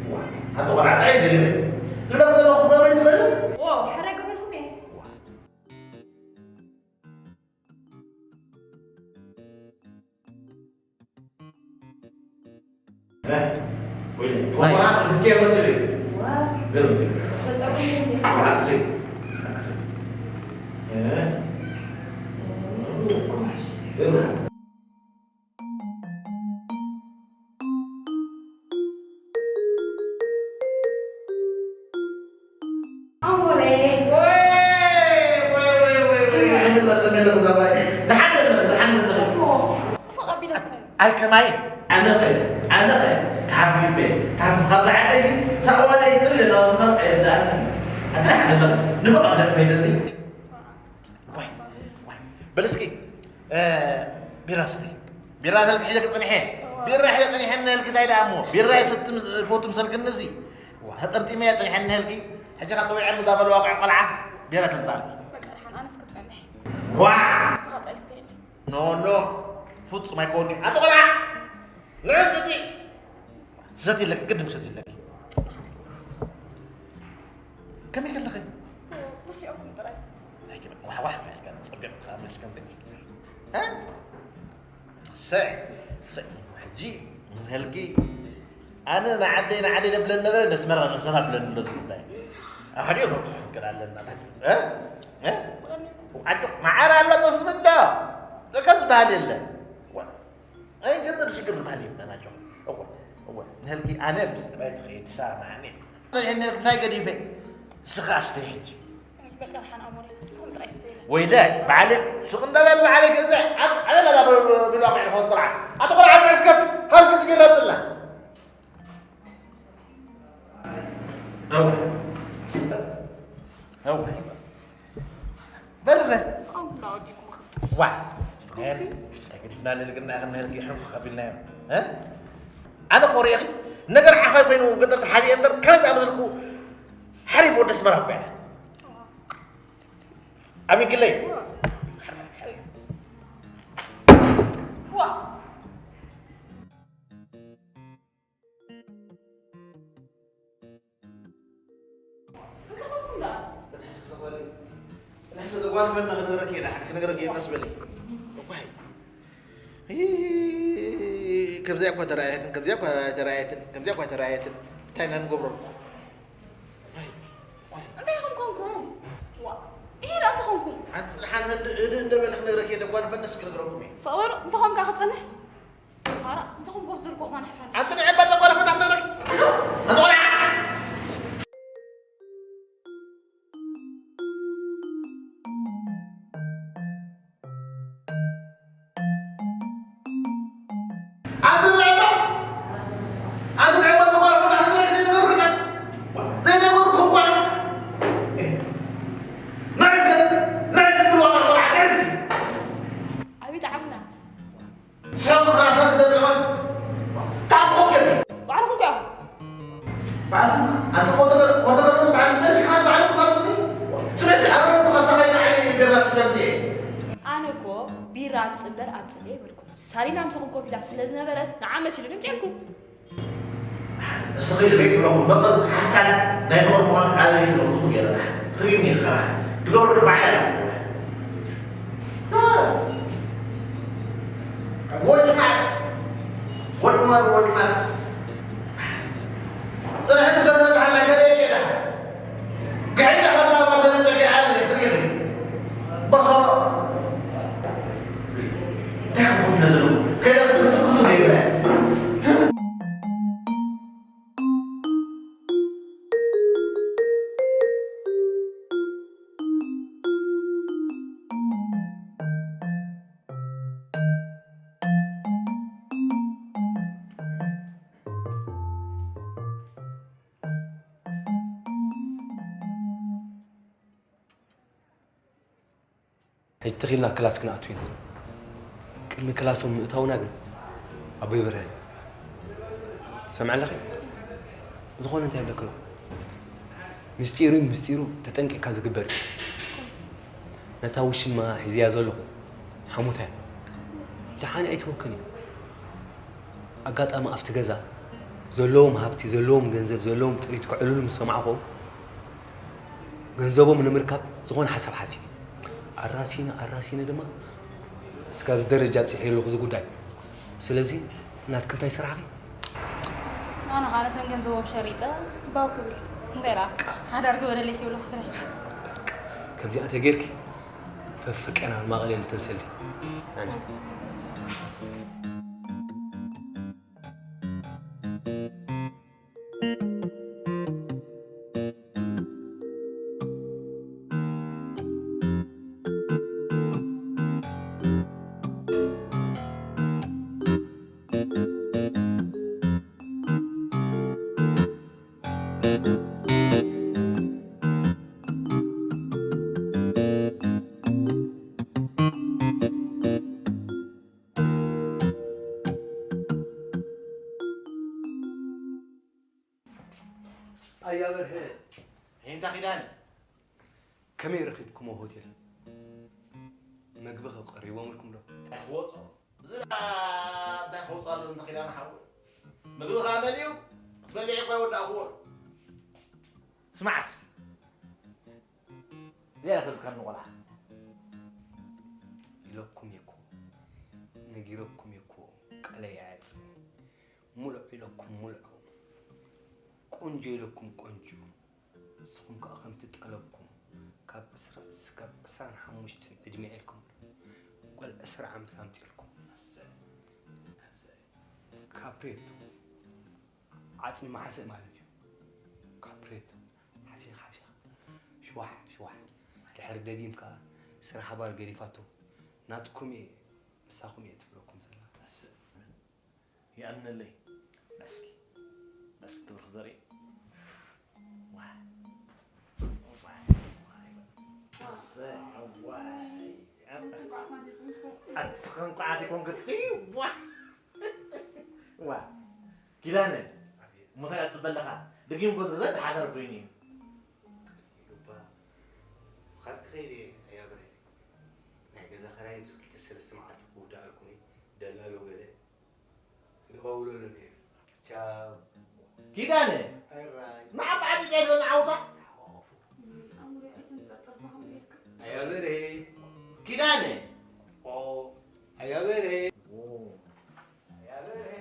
ኢኻ። ኣንተ ቆልዓ እንታይ ትብል? ልዕሊ ዘለኹ ክትገብር ትኽእል? ኦ፣ ሕራይ ገበርኩም እየ። እ፣ ወይ፣ እ፣ ወይ፣ ክትከ መሰለኝ። ዋ። ግርም፣ ግርም። ሰጠው። ዋ፣ አክሴ። አክሴ። እ? ጎሽ። ግርም። ኣሞረይ። ወይ፣ ወይ፣ ወይ፣ ወይ፣ ወይ፣ ወይ፣ ሓይሊ ኣለካ፣ ሓይሊ ኣለካ፣ ዛባይ። ደሓን ኣለኻ፣ ደሓን ኣለኻ። እሞ፣ ፈቓቢለኩም። ኣይ፣ ከማይ። ኣነ ኸ፣ ኣነ ኸ፣ ካብ ቢቤ፣ ካብ፣ ካብ ዝዓደሲ፣ ታዋላይ ጥሪ ዘለዋ ዝመርቕ የብላን። ኣቲ ደሓን ኣለኻ፣ ንፈቓቢለኩም ይደሊ። ዋይ፣ ዋይ። በል እስኪ፣ እ፣ ቢራ ስተይ። ቢራ ተልክ ሒዘ ክጸንሐ። ቢራ ሒዘ ጸኒሐ እናልክ እንታይ ደኣ እሞ? ቢራ የሰቲ ምስ-፣ ፎቱ ምሰልክኒ እዚ። ዋ፣ ተጠምጢመ እየ ጸኒሐ እናልኪ። ሕጂ ኸ ጠዊዐ ምዛ በል ዋቅዕ ቆልዓ። ቢራ ተምጻልኪ። በቃ፣ ደሓን፣ ኣነስ ክጸንሕ። ዋ! ንስኻ ጥራይ ስተየለይ። ኖ፣ ኖ። ፍጹም ኣይኮንን'ዩ። ኣንተ ቆልዓ! ንዕንጥጢ! ሰትይለኪ፣ ግድን ሰትይለኪ። ከመይ ከለኺ? ናፊቐኩም ጥራይ። ናይ ከመይ ዋሕዋሕ ኢልካ ጸቢቕካ መሊስካ እንተ-፣ እ? ሰይ፣ ሰይ፣ ሕጂ ንህልኪ ኣነ ንዓደይ፣ ንዓደይ ደብለን ነበረ፣ ነስመራ፣ ነስመራ ብለን እንደዚ ጉዳይ። ኣብ ሓዲኡ ከም ጽሑፍ ገለ ኣለና፣ እ? እ? ዓዲ መዓር ኣሎ፣ ተስምዶ። ከዚ ዝበሃል የለ። ዋ። ኣይ፣ ገንዘብ ሽግር ዝበሃል የብልናን ኣጆኺ። እወ፣ እወ፣ ንህልኪ ኣነ ምስ ጠባይ ትኸይድ ትሰማማዓኒ። ንህልኪ እንታይ ገዲፈ? ንስኺ ኣስተይ ሕጂ። በቃ፣ ደሓን ኣሞረይ፣ ንስኹም ጥራይ ስተዩለይ። ወይለ፣ በዓለይ፣ ሱቕ እንዳበል በዓለይ ገዛ፣ ኣት-፣ ኣበል ኣላ ብ-፣ ብ-፣ ብሎ ኣቑሑ ዝኾን ቆልዓ። ኣቲ ቆልዓ፣ መዕስከፊ፣ ሃልኪ ትግረጥላ። እወ። እወ። በልኸ። ኣምላኽ ወዲኩም። ዋ። ተገዲፍና ልልግና ክንህልጊ ሕንኩ ከቢልናዮ። እ? ኣነ እኮ ርኤኺ፣ ነገር ዓፋይ ኮይኑ ገጠር ተሓቢኤ እምበር፣ ከመይ ዝኣመሰልኩ ሓሪፍ ወዲ ኣስመራ እኮ እየ። ኣሚግለይ። ዋ። ትንሕስ ክሰበሊ ትንሕስ ዘጓንፈና ክነግረክ እየ ደሓን ክነግረክ እየ ቀስ በሊ። እኳይ ከምዚኣ እኳ ተራእየትን ከምዚኣ እኳ ተራእየትን ከምዚኣ እኳ ተራእየትን እንታይ ኢና ንገብሮ? እንታይ ከም ኮንኩም? ዋ፣ ይሄ ደኣ እንታይ ኮንኩም? ኣንቲ ጽንሓን ህድእ ህድእ እንደበለ ክነግረክ እየ ደጓንፈንስ ክነግረኩም እየ። ሰቕ በሉ፣ ምሳኹም ከኣ ክጸንሕ። ፋራ፣ ምሳኹም ጎፍ ዘልኩ ኹማን ኣሕፍረኒ። ኣንቲ ንዕባ ዘጓንፈና ክነግረክ። ኣንቲ ቆልዓ። ኣንቲ ንዕባ፣ ኣንቲ ንዕባ ዘጓንፈና ክነግረክ እየ ደጓንፈንስ። ዘይነገርኩ እኳ። ናይስ፣ ናይስ ትብልዋ ቆልዓ፣ ናይስ። ዓቢ ጣዕምና። ሰብ ዝኻፈል ክደግመን ታቦ ገለ። ባዕልኹም ከ? ባዕልኹም፣ ኣንተ ኮተገ-፣ ኮተገ ባዕል እንደዚህ ካስ ባዕልኹም ካስ ስለዚህ ኣረብ ተኸሳኸይ ንዓይ ገዛ ስደምቲ። ኣነ እኮ ቢራ ኣምጽእ እምበር ኣምጽእ ኣይበልኩን። ሳሊና ምሳኹም ኮፍ ኢላ ስለ ዝነበረት ንዓ መሲሉ ድምጺ ኣልኩም። እስኺ ርኢኹ ኣለኹም፣ በቃ፣ እዚ ሓሳድ ናይ ፍቕሪ ምዃኑ ኣነ ርኢኹ ኣለኹ፣ ትብሉ ገይረ፣ ትሪኒ ኢልካ፣ ትገብሩ ባዕላ ኣለኹ። ወጭማት፣ ወጭማት፣ ወጭማት። ጽንሕቲ ገዛ ተሓላ ገለ ይኬዳ። ጋሒዳ ካብ ላባ ዘለቀ ኣለ ትሪኺ። በሰሮ። እንታይ ኮፍ ኢለ ዘለኹ? ከይዳ ክትኩቱ ዘይብላ። ሕጂ ተኺልና ክላስ ክንኣቱ ኢና። ቅድሚ ክላሶም ምእታውና ግን ኣቦይ ብርሃን፣ ትሰምዕ ኣለኺ? ዝኾነ እንታይ ይብለኪ ኣለኹ? ምስጢሩ ምስጢሩ ተጠንቂቕካ ዝግበር እዩ። ነታ ውሽማ ሒዝያ ዘለኹ ሓሙታ እያ። ደሓን ኣይትወክን እዩ። ኣጋጣሚ ኣብቲ ገዛ ዘለዎም ሃብቲ፣ ዘለዎም ገንዘብ፣ ዘለዎም ጥሪት ክዕልሉ ምስ ሰማዕኹ፣ ገንዘቦም ንምርካብ ዝኾነ ሓሳብ ሓሲበ። ኣራሲነ፣ ኣራሲነ ድማ እስካብ እዚ ደረጃ ኣብፂሐ ኣለኹ እዚ ጉዳይ። ስለዚ ናትኪ እንታይ ስራሕኺ? ኣነ ኸዓ ነተን ገንዘቦም ሸሪጠ ባው ክብል። እንታይ ደኣ ሓዳር ግበረለይ ክብሎ ክፍለ። ከምዚኣ ተጌርኪ ፈፍርቀና ማቐሌ ንተንሰሊ። ኣነ ኣያ በርሀ። ሄንታ ኪዳነ። ከመይ ረኺብኩሞ ሆቴል? መግቢ ኸ ቀሪቦምልኩም ዶ? እንታይ ክወጾ? እዚ ደኣ እንታይ ክወጻሉ እንተ ኪዳነ ሓወይ? ምግቢ ኸኣ መሊኡ ክትበልዕ እኳ ኣይወዳእክዎን። ስማዕ እስኪ። እዚኣ እያ ተልካኒ ቆልዓ። ኢለኩም እየ እኮ፣ ነጊረኩም እየ እኮ፣ ቃለይ ኣየዕጽን። ሙሉዕ ኢለኩም ሙሉዕ፣ ቆንጆ ኢለኩም ቆንጆ። ንስኹም ከኣ ከምቲ ጠለብኩም፣ ካብ ዕስራ እስካብ ዕስራን ሓሙሽተን ዕድመ ኢልኩም፣ ጓል ዕስራ ዓመት ኣምጺእልኩም። ካፕሬቶ፣ ዓጽሚ ማሕስእ ማለት እዩ። ካፕሬቶ፣ ሓሽኽ ሓሽኽ፣ ሽዋሕ ሽዋሕ። ድሕሪ ደጊም ከኣ ስራሕ ባር ገዲፋቶ፣ ናትኩም እየ፣ ንሳኹም እየ ትብለኩም ዘላ። ይኣምነለይ። እስኪ፣ እስኪ ትብርኽ ዘርኢ። ዋይ፣ ዋይ፣ ዋይ። እሰይ፣ ዋይ። ኣትስኻ እንኳዕ ኣትኮንክት። ዋ። ዋ። ኪዳነ፣ ሞታ እያ ትጽበለኻ። ደጊም ጎዝጎዘ ድሓዳር ኮይኑ እዩ። ይግባእ። ብኻትኪ ኸይደ እየ፣ ኣያ ብርሃነ። ናይ ገዛ ኸራይ ክልተ ሰለስተ መዓልቲ ክውድኣልኩም እዩ። ደላሎ ገለ ክደዋውለሎም እየ። ቻው። ኪዳነ፣ ሕራይ። ንዓ በዓል ዲቃ ይበል ዓውታ። ተሓቋቑፉ። ኣያ በርሄ። ኪዳነ። ኦ። ኣያ በርሄ። ኦ። ኣያ በርሄ።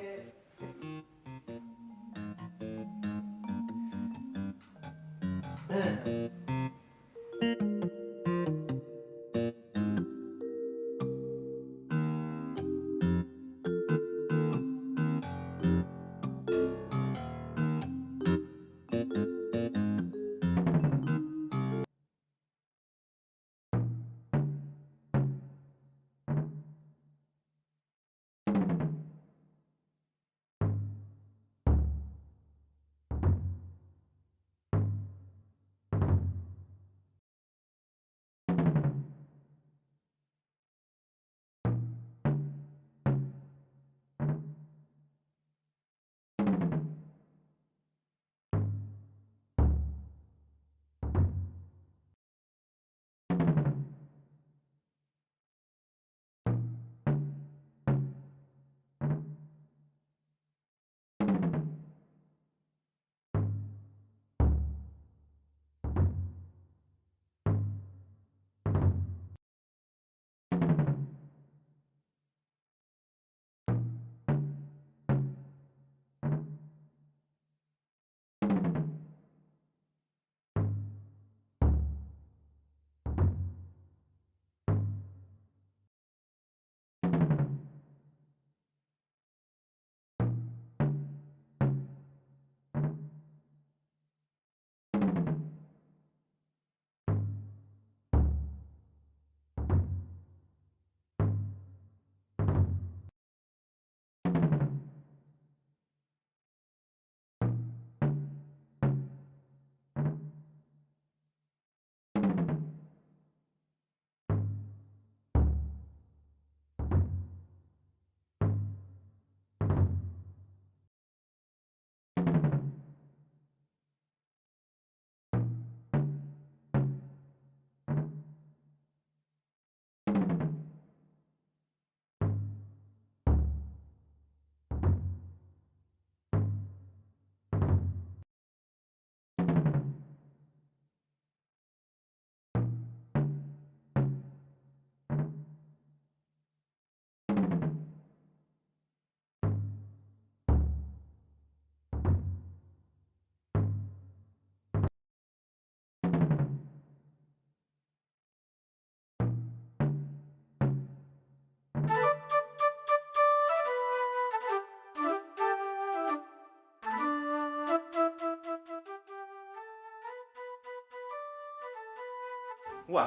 ዋ፣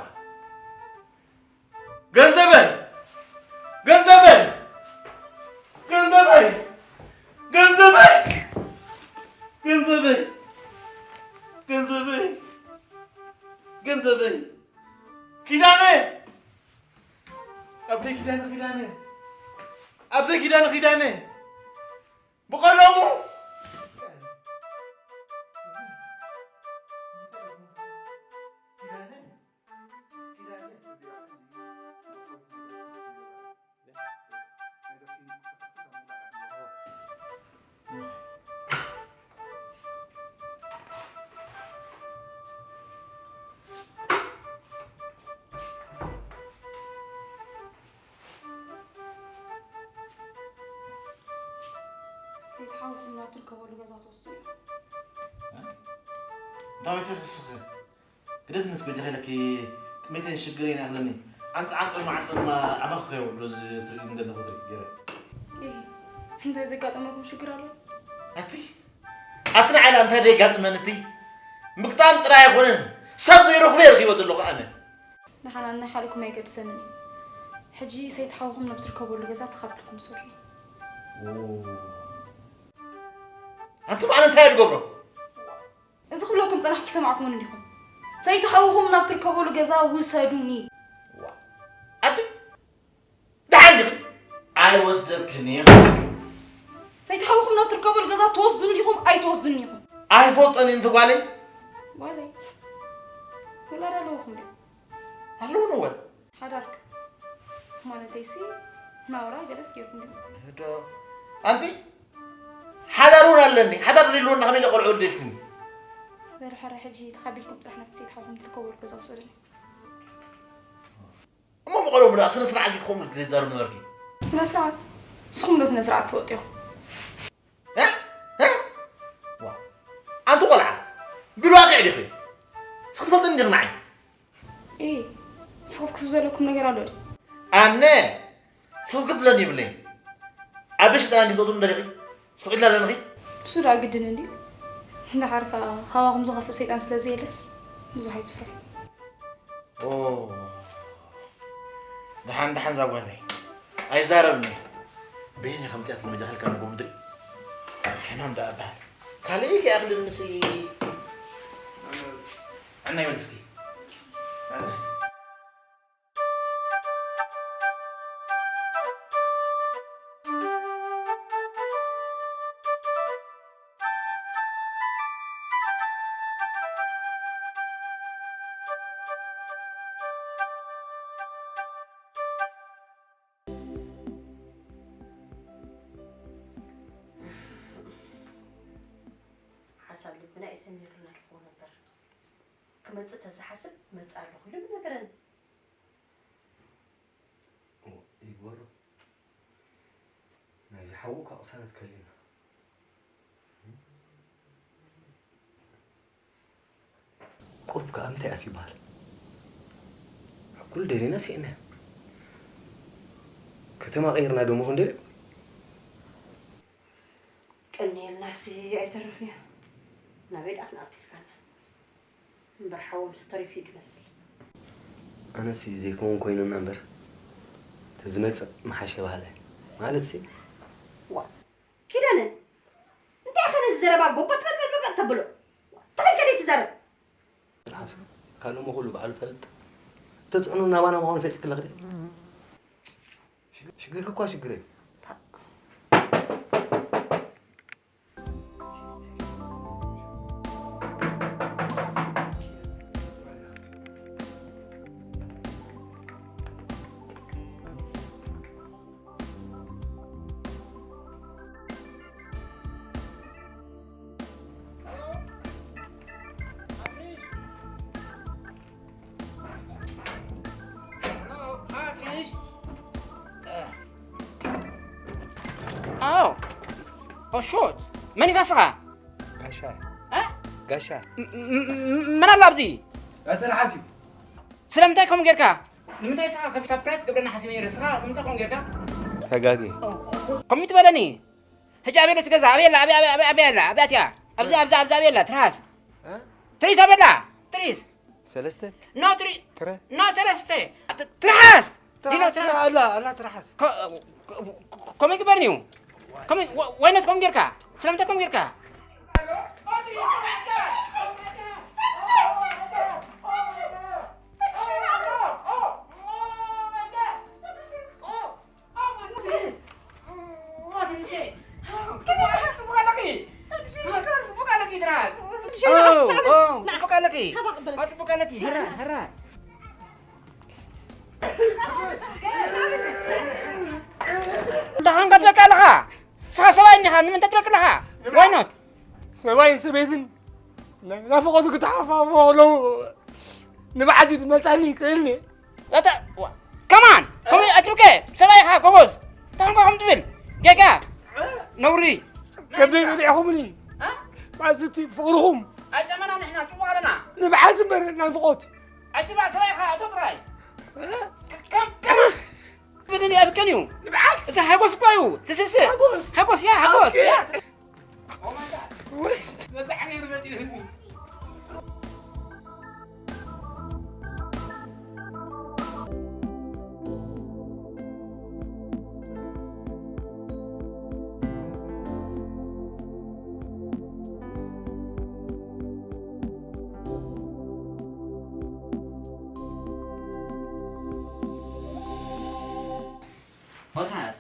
ገንዘበይ! ገንዘበይ! ገንዘበይ! ገንዘበይ! ገንዘበይ! ገንዘበይ! ገንዘበይ! ኪዳነ! ኣብዘይ ኪዳነ፣ ኪዳነ! ኣብዘይ ኪዳነ፣ ኪዳነ! ብቐለሙ! ሰይድ ሓውኩም ናብ ትርከበሉ ገዛ ትወስዱ እዮም። እንታይ ተርስኸ? ግደፍኒ እስከ በጃኻ ኢለኪ፣ ጥሜተይን ሽግረይን ይኣኽለኒ። ዓንጸ ዓንጸ ድማ ዓንጸ ድማ ኣባኺ ከይወርዶ እዚ ትርእይኒ ዘለኹ ትርኢ ገይረ። እህ፣ እንታይ ዘጋጠመኩም ሽግር ኣሎ? ኣቲ፣ ኣቲ ንዓይ እንታይ ደጋጥመኒ እቲ? ምግጣም ጥራይ ኣይኮነን፣ ሰብ ዘይረኽቦ እየ ረኺበ ዘለኹ ኣነ። ንሓና ናይ ሓለኩም ኣይገድሰንን እዩ። ሕጂ ሰይቲ ሓውኹም ናብ ትርከበሉ ገዛ ተኻቢልኩም ውሰዱ። ኦ። ኣንቲ በዓል እንታይ እየ ዝገብሮ? እዚ ክብለኩም ጸናሕኩ ይሰማዕኩምኒ ዲኹም? ሰይቲ ሓውኹም ናብ ትርከበሉ ገዛ ውሰዱኒ። ዋ። ኣቲ ደሓን ዲኺ? ኣይወስደክን እየ። ሰይቲ ሓውኹም ናብ ትርከበሉ ገዛ ትወስዱኒ ዲኹም ኣይትወስዱኒ ኢኹም? ኣይፈልጦን እየ፣ እንቲ ጓለይ። ጓለይ? ውላድ ኣለውኹም ድዩ? ኣለውኒ እወ። ሓዳርክ? ማለተይሲ ናውራ ገለስ ጌርኩም ድዩ? ዶ፣ ኣንቲ ሓዳር እውን ኣለኒ። ሓዳር ደልዎ እና ከመይ ኢለ ቆልዑ ደልክኒ? በሉ ሕረ ሕጂ ተኻቢልኩም ጥራሕ ናብቲ ሰይቲ ሓውኹም ትርከበሉ ገዛ ውሰዱኒ። ዳ ስነ ስርዓት ኢልኩም ዘይዛረብ ነበርኪ። ስነ ስርዓት? ንስኹም ዶ ስነ ስርዓት ትወጥዩ? እ? እ? ዋ። ኣንቲ ቆልዓ፣ ብልዋቂ ዲኺ? ስኽትፈልጥኒ ዲኺ ንዓይ? እ፣ ስኽፍክፍ ዝበለኩም ነገር ኣሎ ድዩ? ኣነ ስኽፍክፍ ዝብለኒ የብለይን። ኣብ ሽጣ እንዲ ትወጡ እንደሪኺ? ስቕ ኢልና ኣለንኺ? እሱ ደኣ ግድን እንድዩ። እንድሓር ከኣ ሃባኹም ዝኸፍእ ሰይጣን ስለ ዘየለስ ብዙሕ ኣይትፍርሑ። ኦ፣ ደሓን ደሓን እዛ ጓለይ ኣይዛረብኒ። በይነይ ከምፅኣትኒ መጃኽልካ ንጎ ምድሪ። ሕማም ደኣ በሃል። ካልእ ከይኣኽልንሲ። ኣናይ በል እስኪ። ሓሳብ ልብና እዩ ሰሚሩና ኣለዎ ነበር። ክመጽእ ተዝሓስብ መጽእ ኣለኹ ኢሉ ምነገረኒ። እሞ ይግበሮ። ናይዚ ሓዉ እኳ ቅሳነት ከሊእና። ቁሩብ ከኣ እንታይ ኣትዩ ይበሃል? ኩሉ ደሊና ስኢናዮ። ከተማ ቀይርና ደሞ ክንደልዮ? ቀኒኤልናሲ ኣይተረፍንዮ። ናበይ ደኣ ክንኣቱ ኢልካና? እምበር ሓዎም ዝተረፍዩ ድመስል። ኣነሲ ዘይከውን ኮይኑና እምበር፣ ተዝመጽእ ምሓሸ በሃላይ። ማለትሲ? ዋ፣ ኪዳነ፣ እንታይ ኸ ነዚ ዘረባ ጎበጥ በጥ በጥ በጥ ተብሎ? ትኽክል ኣይትዛረብ። ትርሓስ፣ ካልእ እሞ ኩሉ ባዕሉ ፈልጥ። እተጽዕኑ ናባና ምዃኑ ፈልጥኪ ኣለኺ ድዩ? ሽግ-፣ ሽግርኪ እኳ ሽግረይ። ኣዎ። ኦ፣ ሹት። መን ኢኻ ንስኻ? ጋሻ። እ? ጋሻ። ም-፣ ም-፣ ም-፣ መን ኣሎ ኣብዚ? እቲ ርሓስ እዩ። ስለምንታይ ከምኡ ጌርካ? ንምንታይ ንስኻ ከፊትካ ፕራይ ትገብረና ሓሲበ ነይረ። ንስኻ ንምንታይ ከምኡ ጌርካ? ተጋግየ። ከምኡ ትበለኒ? ሕጂ ኣበይ ኣሎ እቲ ገዛ? ኣበይ ኣላ? ኣበይ፣ ኣበይ፣ ኣበይ፣ ኣበይ ኣላ? ኣበይ ኣትያ? ኣብዚ፣ ኣብዚ፣ ኣብዚ ኣበይ ኣላ? ትርሓስ። እ? ትሪስ ኣበይ ኣላ? ትሪስ። ሰለስተ? ኖ፣ ትሪ-፣ ትረ? ኖ፣ ሰለስተ። ት-፣ ትርሓስ። ዲኖ፣ ትርሓስ ትርሓስ። ኣላ፣ ኣላ፣ ትርሓስ። ከ-፣ ከ-፣ ከ-፣ ከመይ ግበርኒ እዩ? ከመይ፣ ወ-፣ ወይነት ከምኡ ጌርካ? ስለምንታይ ከምኡ ጌርካ? ደሓን ክትበልካ ኣለኻ? ንስኻ ሰብኣይ እንዲኻ፣ ንምንታይ ትበልካ ኣለኻ? Why not? ሰብኣይን ሰበይትን ናይ ናፍቖቱ ክተሓፋፍቑ ከለዉ ንብዓት እዩ ዝመልሳኒ ይኽእልኒ። ኣታ፣ ዋ፣ ከማን፣ ከምኡ ኣትብከ፣ ሰብኣይ ኢኻ፣ ጎበዝ። ታንኳ ከም ትብል፣ ጌጋ፣ ነውሪ። ከመይ በሊዕኹምኒ? እ? ማእዝቲ ፍቕርኹም። ኣይጠመና ንሕና፣ ጽቡቕ ኣለና። ንብዓት እምበር ናፍቖት። ኣይትባእ፣ ሰብኣይ ኢኻ፣ ኣቶ ጥራይ። እ? ከ-፣ ከም፣ ከም፣ ብድን የብከን እዩ። ንብዓት። እዚ ሓጎስ እኮ እዩ። ትስስእ። ሓጎስ። ሓጎስ፣ ያ፣ ሓጎስ፣ ኦኬ። ያ። ወይ፣ ነብዓት ነይሩ መጺኡኒ። ሞትሓስ፣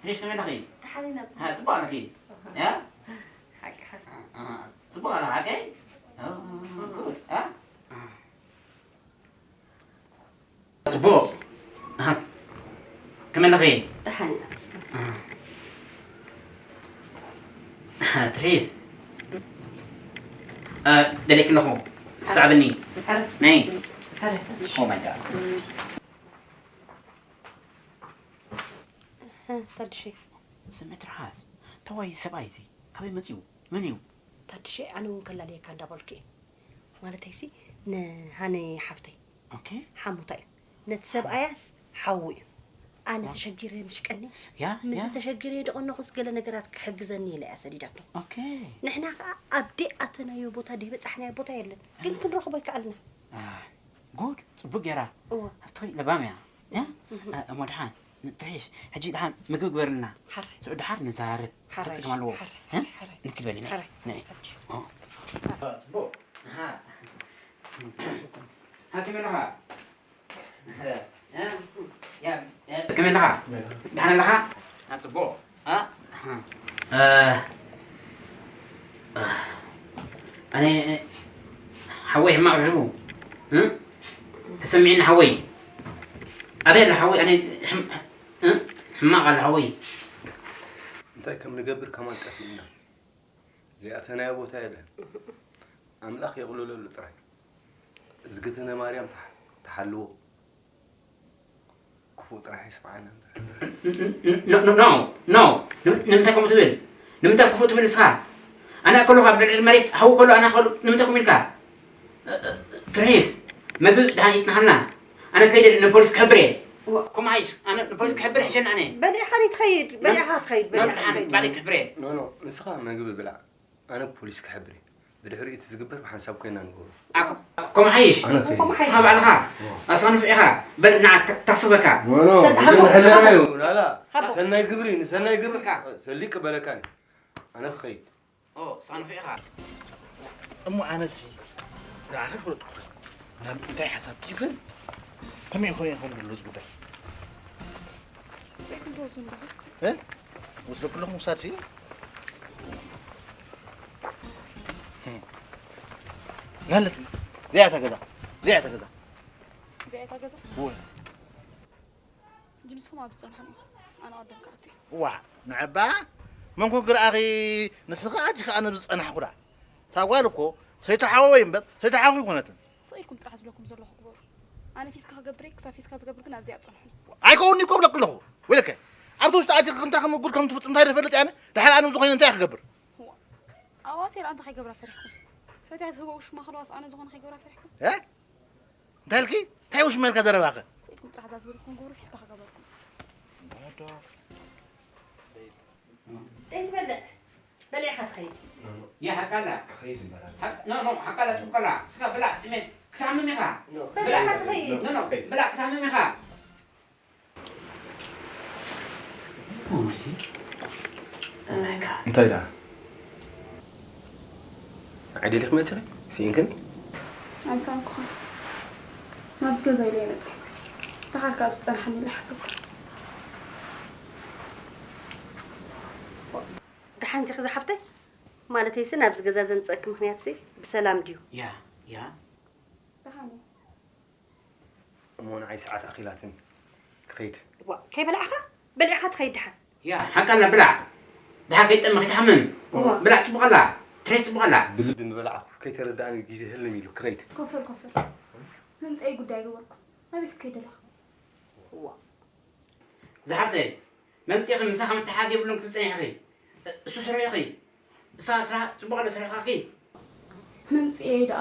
ትሪሽ ከመይ ኣለኺ? ደሓን ኢና፣ ሃ፣ ጽቡቕ። ጽቡቕ ኣለኺ? ጽቡቕ። ያ? ሓቂ፣ ሓቂ። አ፣ አ፣ ጽቡቕ ኣለ፣ ሓቀይ? አ፣ ጉድ፣ አ? ጽቡቕ። ኣሃ። ከመይ ኣለኺ? ደሓን ኢና፣ ተመስገን። ኣሃ። ኣሃ፣ ትርሒት። እ፣ ደሊክ ኣለኹ። ሰዓብኒ። ሕረ። ነይ። ሕረ። Oh my God። ታድሼ። ስምዒ ትርሓስ። ተወይ ሰብኣይ እዚ ካበይ መጺኡ? መን እዩ? ታድሼ፣ ኣነ እውን ከላለየካ እንዳበልኩ እየ። ማለተይሲ፣ ንሃኒ ሓፍተይ። ኦኬ። ሓሙታ እዩ። ነቲ ሰብኣያስ ሓዉ እዩ። ኣነ ተሸጊረ ምሽ ቀኒ። ያ፣ ምስዚ ያ። ተሸጊረ ደቐነኹስ ገለ ነገራት ክሕግዘኒ ኢለ እያ ሰዲዳቶ። ኦኬ። ንሕና ከኣ ኣብ ደይ ኣተናዮ ቦታ ደይ በጻሕናዮ ቦታ የለን። ግን ክንረኽቦ ይከኣልና። ኣይ፣ ጉድ፣ ጽቡቅ ጌራ። እወ። ኣብቲ ለባም እያ። ያ? እሞ ድሓን፣ ትርሒሽ፣ ሕጂ ድሓን ምግቢ ግበርልና። ሓራይ። ስዑ ድሓር ንዛረብ። ሓራይ፣ ክጥቅም ኣለዎ። ሓራይ፣ እ? ሓራይ። ንክትበሊ ነይ። ሓራይ። ነይ። ሕጂ። ኦ። ጽቡቅ። ኣሃ። ሃከመይ ኣለኻ? እ? ያ፣ ያ፣ ከመይ ኣለኻ? ደሓን ኣለኻ? ኣ፣ ጽቡቕ። ኣ፣ እ፣ ኣነ፣ ሓወይ ሕማቕ ድሕቡ። እ? ተሰሚዕኒ ሓወይ። ኣበይ ኣለ ሓወይ? ኣነ ሕም-፣ እ? ሕማቕ ኣለ ሓወይ። እንታይ ከም ንገብር ከማን ጠፊእና። ዘይኣተናዮ ቦታ የለን። ኣምላኽ የቕልለሉ ጥራይ። እዝግትነ ማርያም ትሓ-፣ ትሓልዎ። ክፉእ ጥራሕ ይስምዓና እምበር። ኖ ኖ ኖ ኖ። ንምንታይ ከምኡ ትብል? ንምንታይ ክፉእ ትብል ንስኻ? ኣነ ከለኹ ኣብ ልዕሊ መሬት ሃው ከሎ ኣነ ከሉ ንምንታይ ከምኡ ኢልካ? ትርሒስ መግቢ ድሓን ይጽናሓልና። ኣነ ከይደ ንፖሊስ ክሕብር እየ። ከምኡ ሓይሽ ኣነ ንፖሊስ ክሕብር ይሕሸኒ ኣነ። በሊዕኻ ዶ ትኸይድ? በሊዕኻ ትኸይድ፣ በሊዕኻ ትኸይድ። ባዕለይ ክሕብር እየ። ኖ ኖ፣ ንስኻ መግቢ ብላዕ። ኣነ ፖሊስ ክሕብር እየ። ብድሕሪኡ እቲ ዝግበር ብሓንሳብ ኮይና ንገብሮ። ከምኡ ሓይሽ። ኣነ ኸይድ። ከምኡ ሓይሽ። ንስኻ ባዕልኻ ኣሳንፍ ኢኻ። በል ንዓ ተ-፣ ተኽስበካ። ኖ ኖ፣ ሰድ-፣ እዚ ሃሎ፣ ንሕለና ሃሎ። እዩ። ላላ፣ ሃሎ። ሰናይ ግብሪ፣ ንሰናይ ግብሪ። ሃሎ። ሰሊቅ በለካኒ። ኣነ ኸይድ። ኦ፣ ሳንፍ ኢኻ። እሞ ኣነሲ ንዓኺ ፈለጥኩኺ። ናብ እንታይ ሓሳብ ትብል? ከመይ ይኾን ይኸውን ዘሎ እዚ ጉዳይ? ዘይክንትወስዱ እንዲኹም? እ? ወስደኩ ኣለኹ ምውሳድሲ? ናለትኒ። እዚኣ እታ ገዛ። እዚኣ እታ ገዛ። እዚኣ እታ ገዛ? እወ። ሕጂ ንስኹም ኣብ ዝጸንሐን ኢኹም። ኣነ ቀደም ክኣቱ እየ። ዋእ፣ ንዕባ መን ኮንኪ ደኣኺ ንስኺ ኣቲኺ ኣነ ዝጸናሕኩ ደኣ? እታ ጓል እኮ ሰይቲ ሓወይ እምበር ሰይቲ ሓውኺ ኣይኮነትን። ስቕ ኢልኩም ጥራሕ ዝብለኩም ዘለኹ ግበሩ። ኣነ ፊስካ ክገብር እየ፣ ክሳብ ፊስካ ዝገብር ግን ኣብዚ ኣብ ጽንሑኒ። ኣይከውንን'ዩ እኮ እብለኪ ኣለኹ። ወይለከ፣ ኣብቲ ውሽጢ ኣቲኺ እንታይ ከም ጉድ ከም ትፍጽም እንታይ ዶ እፈልጥ እየ ኣነ? ድሓር ኣነ ዝኾይነ እንታይ እየ ክገብር? እዋ፣ ኣዋሴ ደኣ እንታይ ከይገብራ ፈሪሕኩም? ፈትያ ትህቦ ውሽማ ከለዋስ ኣነ ዝኾነ ከይገብራ ፈሪሕኩም? እ? እንታይ ኢልኪ? እንታይ ውሽማ ኢልካ ዘረባኸ? ስኢልኩም ጥራሕ እዛ ዝበልኩም ግብሩ ፊስካ ክገበርኩም። ዘይትበልዕ በሊዕኻ ትኸይድ። ያ ሓቃላ። ክኸይድ እምበር ኣለ። ሓቅ-፣ ኖ፣ ኖ፣ ሓቃላ ጽቡቅ ኣላ። ስጋ ብላዕ ጥሜት። ክትሓምም ኢኻ። ኖ። ብላዕ። በሊዕኻ ትኸይድ። ኖ፣ ኖ፣ ብላዕ ክትሓምም ኢኻ። እንታይ ደኣ? ንዓይ ደሊኺ መጺኺ? ስኢንክኒ? ኣይሰኣንኩኻን። ናብዚ ገዛ ኢለ እየ መጺአ። ደሓር ከኣ ኣብዚ ትጸንሓኒ ኢለ ኣይሓሰብኩን። ደሓን ዲኺ ዝሓፍተይ? ማለተይሲ ናብዚ ገዛ ዘምጸእኪ ምኽንያትሲ ብሰላም ድዩ? ያ፣ ያ። ደሓን እየ። እሞ ንዓይ ሰዓት ኣኺላትኒ ክኸይድ። ዋ፣ ከይበላዕኻ በሊዕኻ ትኸይድ ደሓን። ያ፣ ሓቃ ኣላ ብላዕ። ደሓን ከይትጠሚ ከይትሓምም። እዋ። ብላዕ ጽቡቕ ኣላ። ትሬስ ጽቡቕ ኣላ። ብልቢ ምበላዕኹ ከይተረድኣኒ ግዜ ህልም ኢሉ ክኸይድ። ኮፈል ኮፈል መምፅኤ ጉዳይ ገበርኩ ኣበይ ክትከይድ ኣለኻ? እዋ። ዝሓፍተይ መምፂእኺ ምሳኻ ምትሓዝ የብሉን ክትብል ፀኒሕኺ። እሱ ስርሑ ኢኺ። እሳ ስራሕ ፅቡቕ ኣሎ ስርሕኻ ኪድ። መምፅኤ ደኣ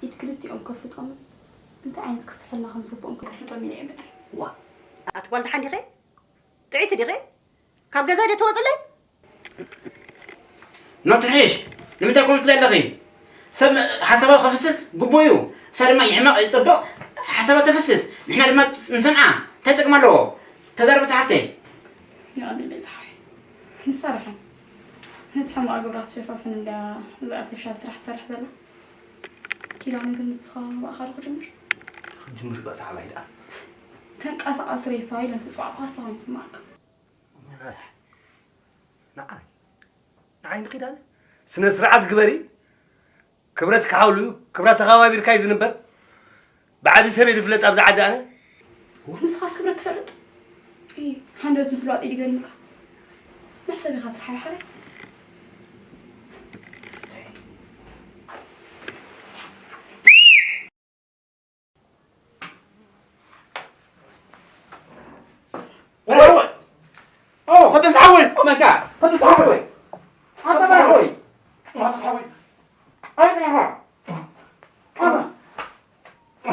ኢድ ክልቲኦም ከፍልጦምን እንታይ ዓይነት ክስሕልና ከም ዝግብኦም ከፍልጦም ኢለ እየ መፅእ። ዋ ኣቲ ጓል ደሓን ዲኺ? ጥዕይቲ ዲኺ? ካብ ገዛይ ዶ ትወፅለይ? ኖ ትርሒሽ ንምንታይ ከምኡ ትብሊ ኣለኺ? ሰብ ሓሳባቱ ከፍስስ ግቡእ እዩ። እሳ ድማ ይሕመቕ ይፅብቕ ሓሳባ ተፍስስ ንሕና ድማ ንሰምዓ እንታይ ጥቕሚ ኣለዎ? ተዛረቢ ዝሓፍተይ። የቐንየለይ ዝሓወይ ንሳ ርሕም ነቲ ሕማቕ ግብራ ክትሸፋፍን እንድያ እዚ ኣርቲፊሻል ስራሕ ትሰርሕ ዘላ። ኪዳነ ግን ንስኻ ብኣኻሉ ክጅምር። ክጅምር በእስ ዓባይ ደኣ። ተንቀሳቓሲ ሬሳ ኢለ እንተፅዋዕኳስ እንታይ ኮይኑ ይስምዓካ? ምራት ንዓይ ንዓይ ንኺዳነ ስነ ስርዓት ግበሪ። ክብረት ክሓውሉ እዩ ክብራ ተኸባቢርካ እዩ ዝንበር። ብዓቢ ሰብ እየ ዝፍለጥ ኣብዚ ዓዲ ኣነ። ንስኻስ ክብረት ትፈልጥ? እይ ሃንደበት ምስ ለዋጢ ድገሪምካ። መሕሰብ ኢኻ ስራሕ ይሓረ። ሓወይ፣ ኣታ ሓወይ፣ ኣታ ሓወይ፣ ኣታ ሓወይ፣ ኣታ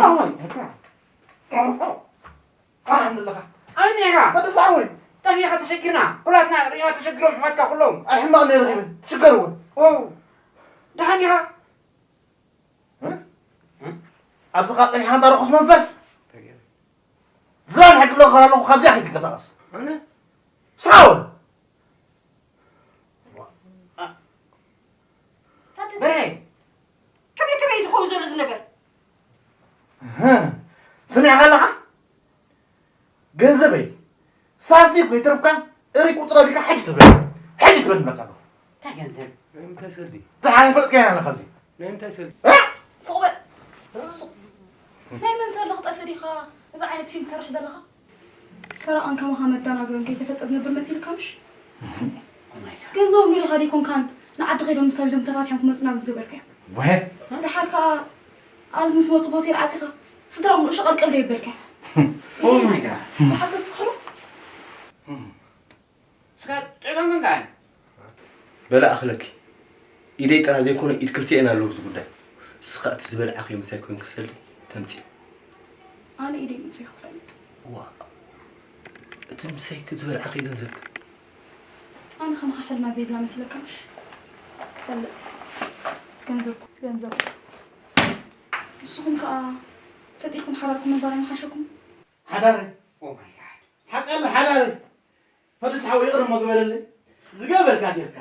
ሓወይ፣ ኣታ ኣለኻ? ኣበይ ኢኻ? ቅዱስ ሓወይ። ጠፊእኻ ተሸጊርና። ኩላትና ርኢኻ ተሸጊሮም ኣሕዋትካ ኩሎም። ኣይ ሕማቕ ነይሩ ኺበ። ትሽገር እውን። ኦ፣ ደሓን ኢኻ? እ? እ? ኣብዚ ኻብ ጸኒሕካ እንዳ ርኹስ መንፈስ። ዝባን ሕጊ ብለኻ ኣለኹ፣ ካብዚኣ ከይትንቀሳቐስ። ኣነ? ስኻ እውን። በርሄ! ከመይ ከመይ እዩ ዝኸውን ዘሎ እዚ ነገር? እህ፣ ሰሚዕካ ኣለኻ? ገንዘበይ ሳንቲም ከይተርፍካ እሪ ቁጥር ኣቢልካ ሕጂ ትብል። ሕጂ ትብል ንብለካ ኣለኹ። እንታይ ገንዘብ? ናይ ምንታይ ሰልዲ? ደሓን ይፈልጥካ ኣለኻ እዚ። ናይ ምንታይ ሰልዲ? እ? ስቕ በል። ስቕ። ናይ መን ሰልዲ ክጠፍእ ዲኻ እዚ ዓይነት ፊልም ትሰርሕ ዘለኻ? ሰረቓን ከማኻ መደናገርን ከይተፈልጠ ዝነብር መሲልካ ምሽ? ገንዘቦም ዶ ዲኻ ደይኮንካን ንዓዲ ከይዶም ምስ ሰበይቶም ተፋቲሖም ክመጹ ናብ ዝገበርካዮም? ወሄ። ደሓር ከኣ ኣብዚ ምስ መጹ ሆቴል ዓጺኻ ስድራኦም ንእሽቶ ቀልቀል ዶ የበልካዮም? Oh my God። ዝሓገዝ ትኽእሉ? እስካ ጥዑይ ኮንካ? በላ ኣኽለኪ። ኢደይ ጥራሕ ዘይኮነ ኢድ ክልቲኤን ኣለዉ ኣብዚ ጉዳይ። እስኻ እቲ ዝበልዓኽዮ ምሳይ ኮይንኪ ሰልዲ ተምጽኢ። ኣነ ኢደይ ምጽዮ ክትፈልጥ። ዋእ። እቲ ምሳይኪ ዝበልዓኽዮ ገንዘብኪ። ኣነ ከማኻ ሕልና ዘይብላ መሲለካ ምሽ? ትፈልጥ። እቲ ገንዘብኩ፣ እቲ ገንዘብኩ። ንስኹም ከኣ ሰጢሕኩም ሓዳርኩም ምንባር ኣይምሓሸኩም? ሓዳረይ። Oh my God። ሓቃለ ሓዳረይ። ፈድስ ሓወይ ይቕረ እሞ ግበረለይ። ዝገበርካ ጌርካ።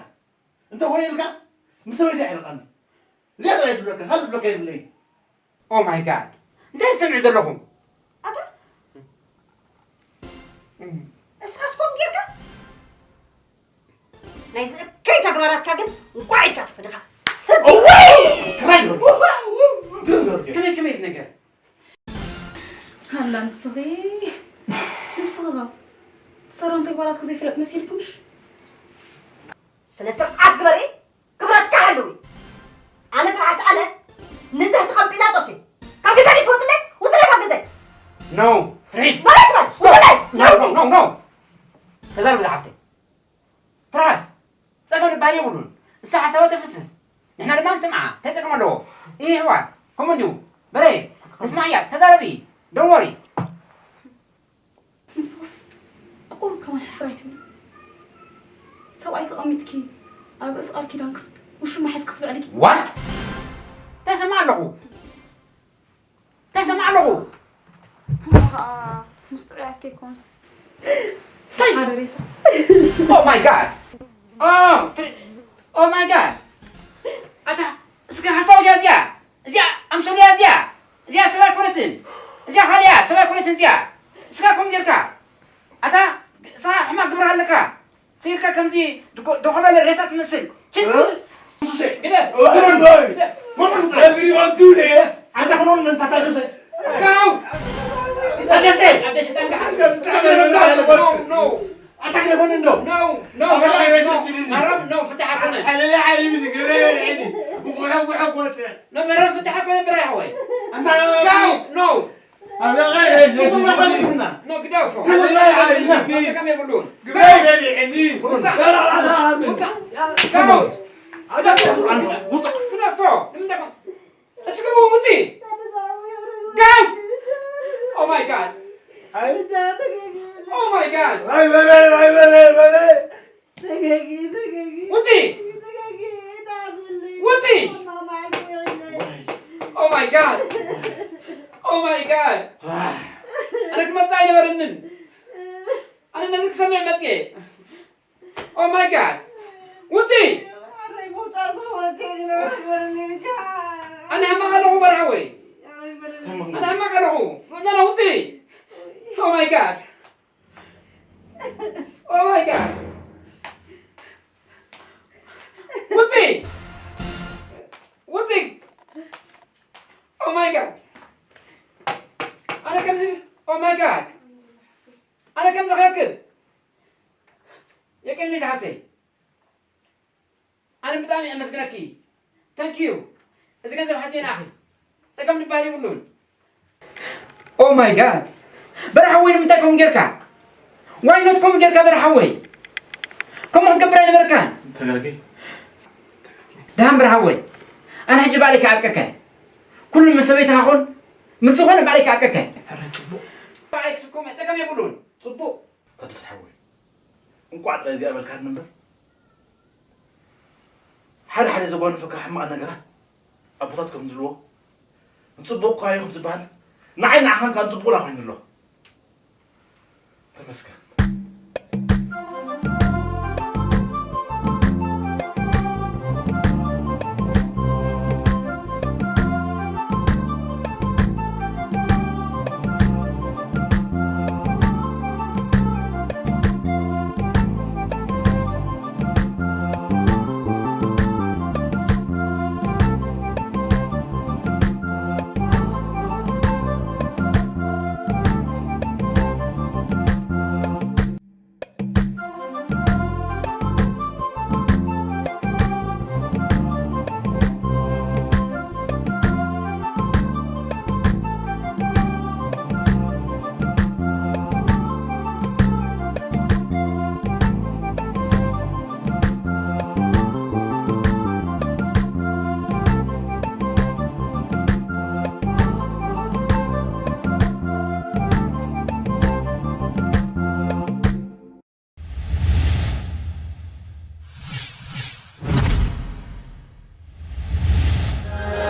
እንተ ኾነ ኢልካ ምስ ሰበይተይ ኣይርቐኒ። እዚኣ ጥራይ ትብለካ፣ ካልእ ዝብለካ የብለይን። Oh my God። እንታይ ትሰምዑ ዘለኹም? ኣታ? እስኻስ ከምኡ ጌርካ? ናይዚ እከይ ተግባራትካ ግን እንቋዕ ኢድካ ተፈደኻ። ሰብ እዋይ! ከመይ ግርም። ግርም ገርጌ። ከመይ፣ ከመይ እዚ ነገር? ሃላ ንስኺ፣ ንስኺ ኸ ትሰርሖም ተግባራትኪ ዘይፍለጥ መሲልኪ ምሽ? ስነ ስርዓት ግበሪ፣ ክብረትኪ ሓልዊ። ኣነ ጥራሕስ ኣነ ንጽህቲ ከም ጲላጦስ እየ። ካብ ገዛይ ትወጽለይ፣ ውጽለይ ካብ ገዛይ። No፣ ፕሊዝ። ማለት በል፣ ውጽለይ፣ No፣ no፣ no፣ no። ተዛረቢ ዝሓፍተይ። ትራስ ጸገም ንባል የብሉን። እሳ ሓሳባ ተፍስስ፣ ንሕና ድማ ንስምዓ። እንታይ ጸገም ኣለዎ? ይህ ሕዋር ከምኡ እንዲሁ። በሬ፣ ንስማዕ እያ፣ ተዛረቢ። Don't worry። ንስኽስ ቁሩብ ከማን ሕፍር ኣይትብሊ። ሰብኣይ ተቐሚጥኪ፣ ኣብ ርእሲ ቃል ኪዳንክስ ውሽማ ሒዝኪ ክትብዕልኪ። What? እንታይ ሰማዕ ኣለኹ? እንታይ ሰማዕ ኣለኹ? እሞ ኸኣ ምስ ጥዑያት ከይኮንስ። እንታይ? ሓደ ሬሳ። Oh my God! Oh፣ ትሪ-፣ Oh my God! ኣታ፣ እስከ ሓሳብ እያ እዚኣ። እዚኣ ኣምሶል እያ እዚኣ። እዚኣ ሰብ ኣይኮነትን። እዚኣ ካልእ እያ፣ ሰብ ኣይኮነትን እዚኣ። እስካ ከምኡ ጌርካ። ኣታ፣ እስኻ ሕማቕ ግብሪ ኣለካ። ስኢልካ ከምዚ ድኮ-፣ ደኾበለ ሬሳ ትመስል። ችስ! እ? ሱሴ! ግደፍ! እ? ግደፍ! እ? ግደፍ! Everyone do this! ግደፍ! ኣንተ ኾኖን ምን ታታደሰ? ጋው! ታደሰ! ኣደሰ ጠንቀሓ! No, no! ኣታ ግደፎን እንዶ! No, no! ኣታ ሬሳ ሲልኒ! መረም፣ no፣ ፍትሕ ኣይኮነን! ሓለለ ሓሊሚ ንግረ ይበልዕኒ! ብኹሖ ኩሖ ኮተ! No፣ መረም ፍትሕ ኣይኮነን ብራይ ሓወይ! ኣንታ ጋው! No! ኖ፣ ግደፎ። ግደፎ። እስኪ ውጪ። ጋው! Oh my God! Oh my God! ተጋጊ፣ ተጋጊ። ውጪ! ተጋጊ፣ ተጋጊ፣ ተሓዝልኝ። ውጪ! ማማ፣ ግበረለይ። Oh my God! Oh my God! ኣነ ክመጽእ ኣይነበረንን። ኣነ ነዚ ክሰምዕ መጽየ። Oh my God! ውጺ! ኣረይ፣ ምውጻእ ዝመወጽ የለን፣ ግበረኒ ብቻ። ኣነ ሕማቕ ኣለኹ በርሃወይ። ኣረይ፣ ግበረኒ። ኣነ ሕማቕ ኣለኹ። ኖ፣ ኖ፣ ውጺ! Oh my God! Oh my God! ውጺ! ውጺ! Oh my God! ኣነ ከምዚ፣ oh my God! ኣነ ከምዚ ክረክብ የቀኒ ዝሓፍተይ። ኣነ ብጣዕሚ ኣመስግነኪ። Thank you። እዚ ገንዘብ ሓትየ ንኣኺ። ጸገም ዝበሃል የብሉን። Oh my God! በርሓወይ ንምንታይ ከምኡ ጌርካ? Why not ከምኡ ጌርካ በርሓወይ? ከምኡ ክትገብር ኣይነበርካን። ተጋጊ። ደሃን ብርሃወይ፣ ኣነ ሕጂ ባዕለይ ክዓርቀካ እየ። ኩሉ ምስ ሰበይትኻ ኹን ምስ ዝኾነ ባዕለይ ክዓርቀካ እየ። ሕራይ ፅቡቕ። ባዕለይ ክስኩም እየ፣ ፀገም የብሉን። ፅቡቕ። ታደሰ ሓወይ፣ እንቋዕ ጥራይ እዚኣ በልካኒ እምበር፣ ሓደ ሓደ ዘጓንፈካ ሕማቕ ነገራት ኣቦታት ከም ዝብልዎ፣ ንፅቡቕ እኳ እዩ ከም ዝበሃል፣ ንዓይ ንዓኻን ከኣ ንፅቡቕና ኮይኑ ኣሎ። ተመስገን።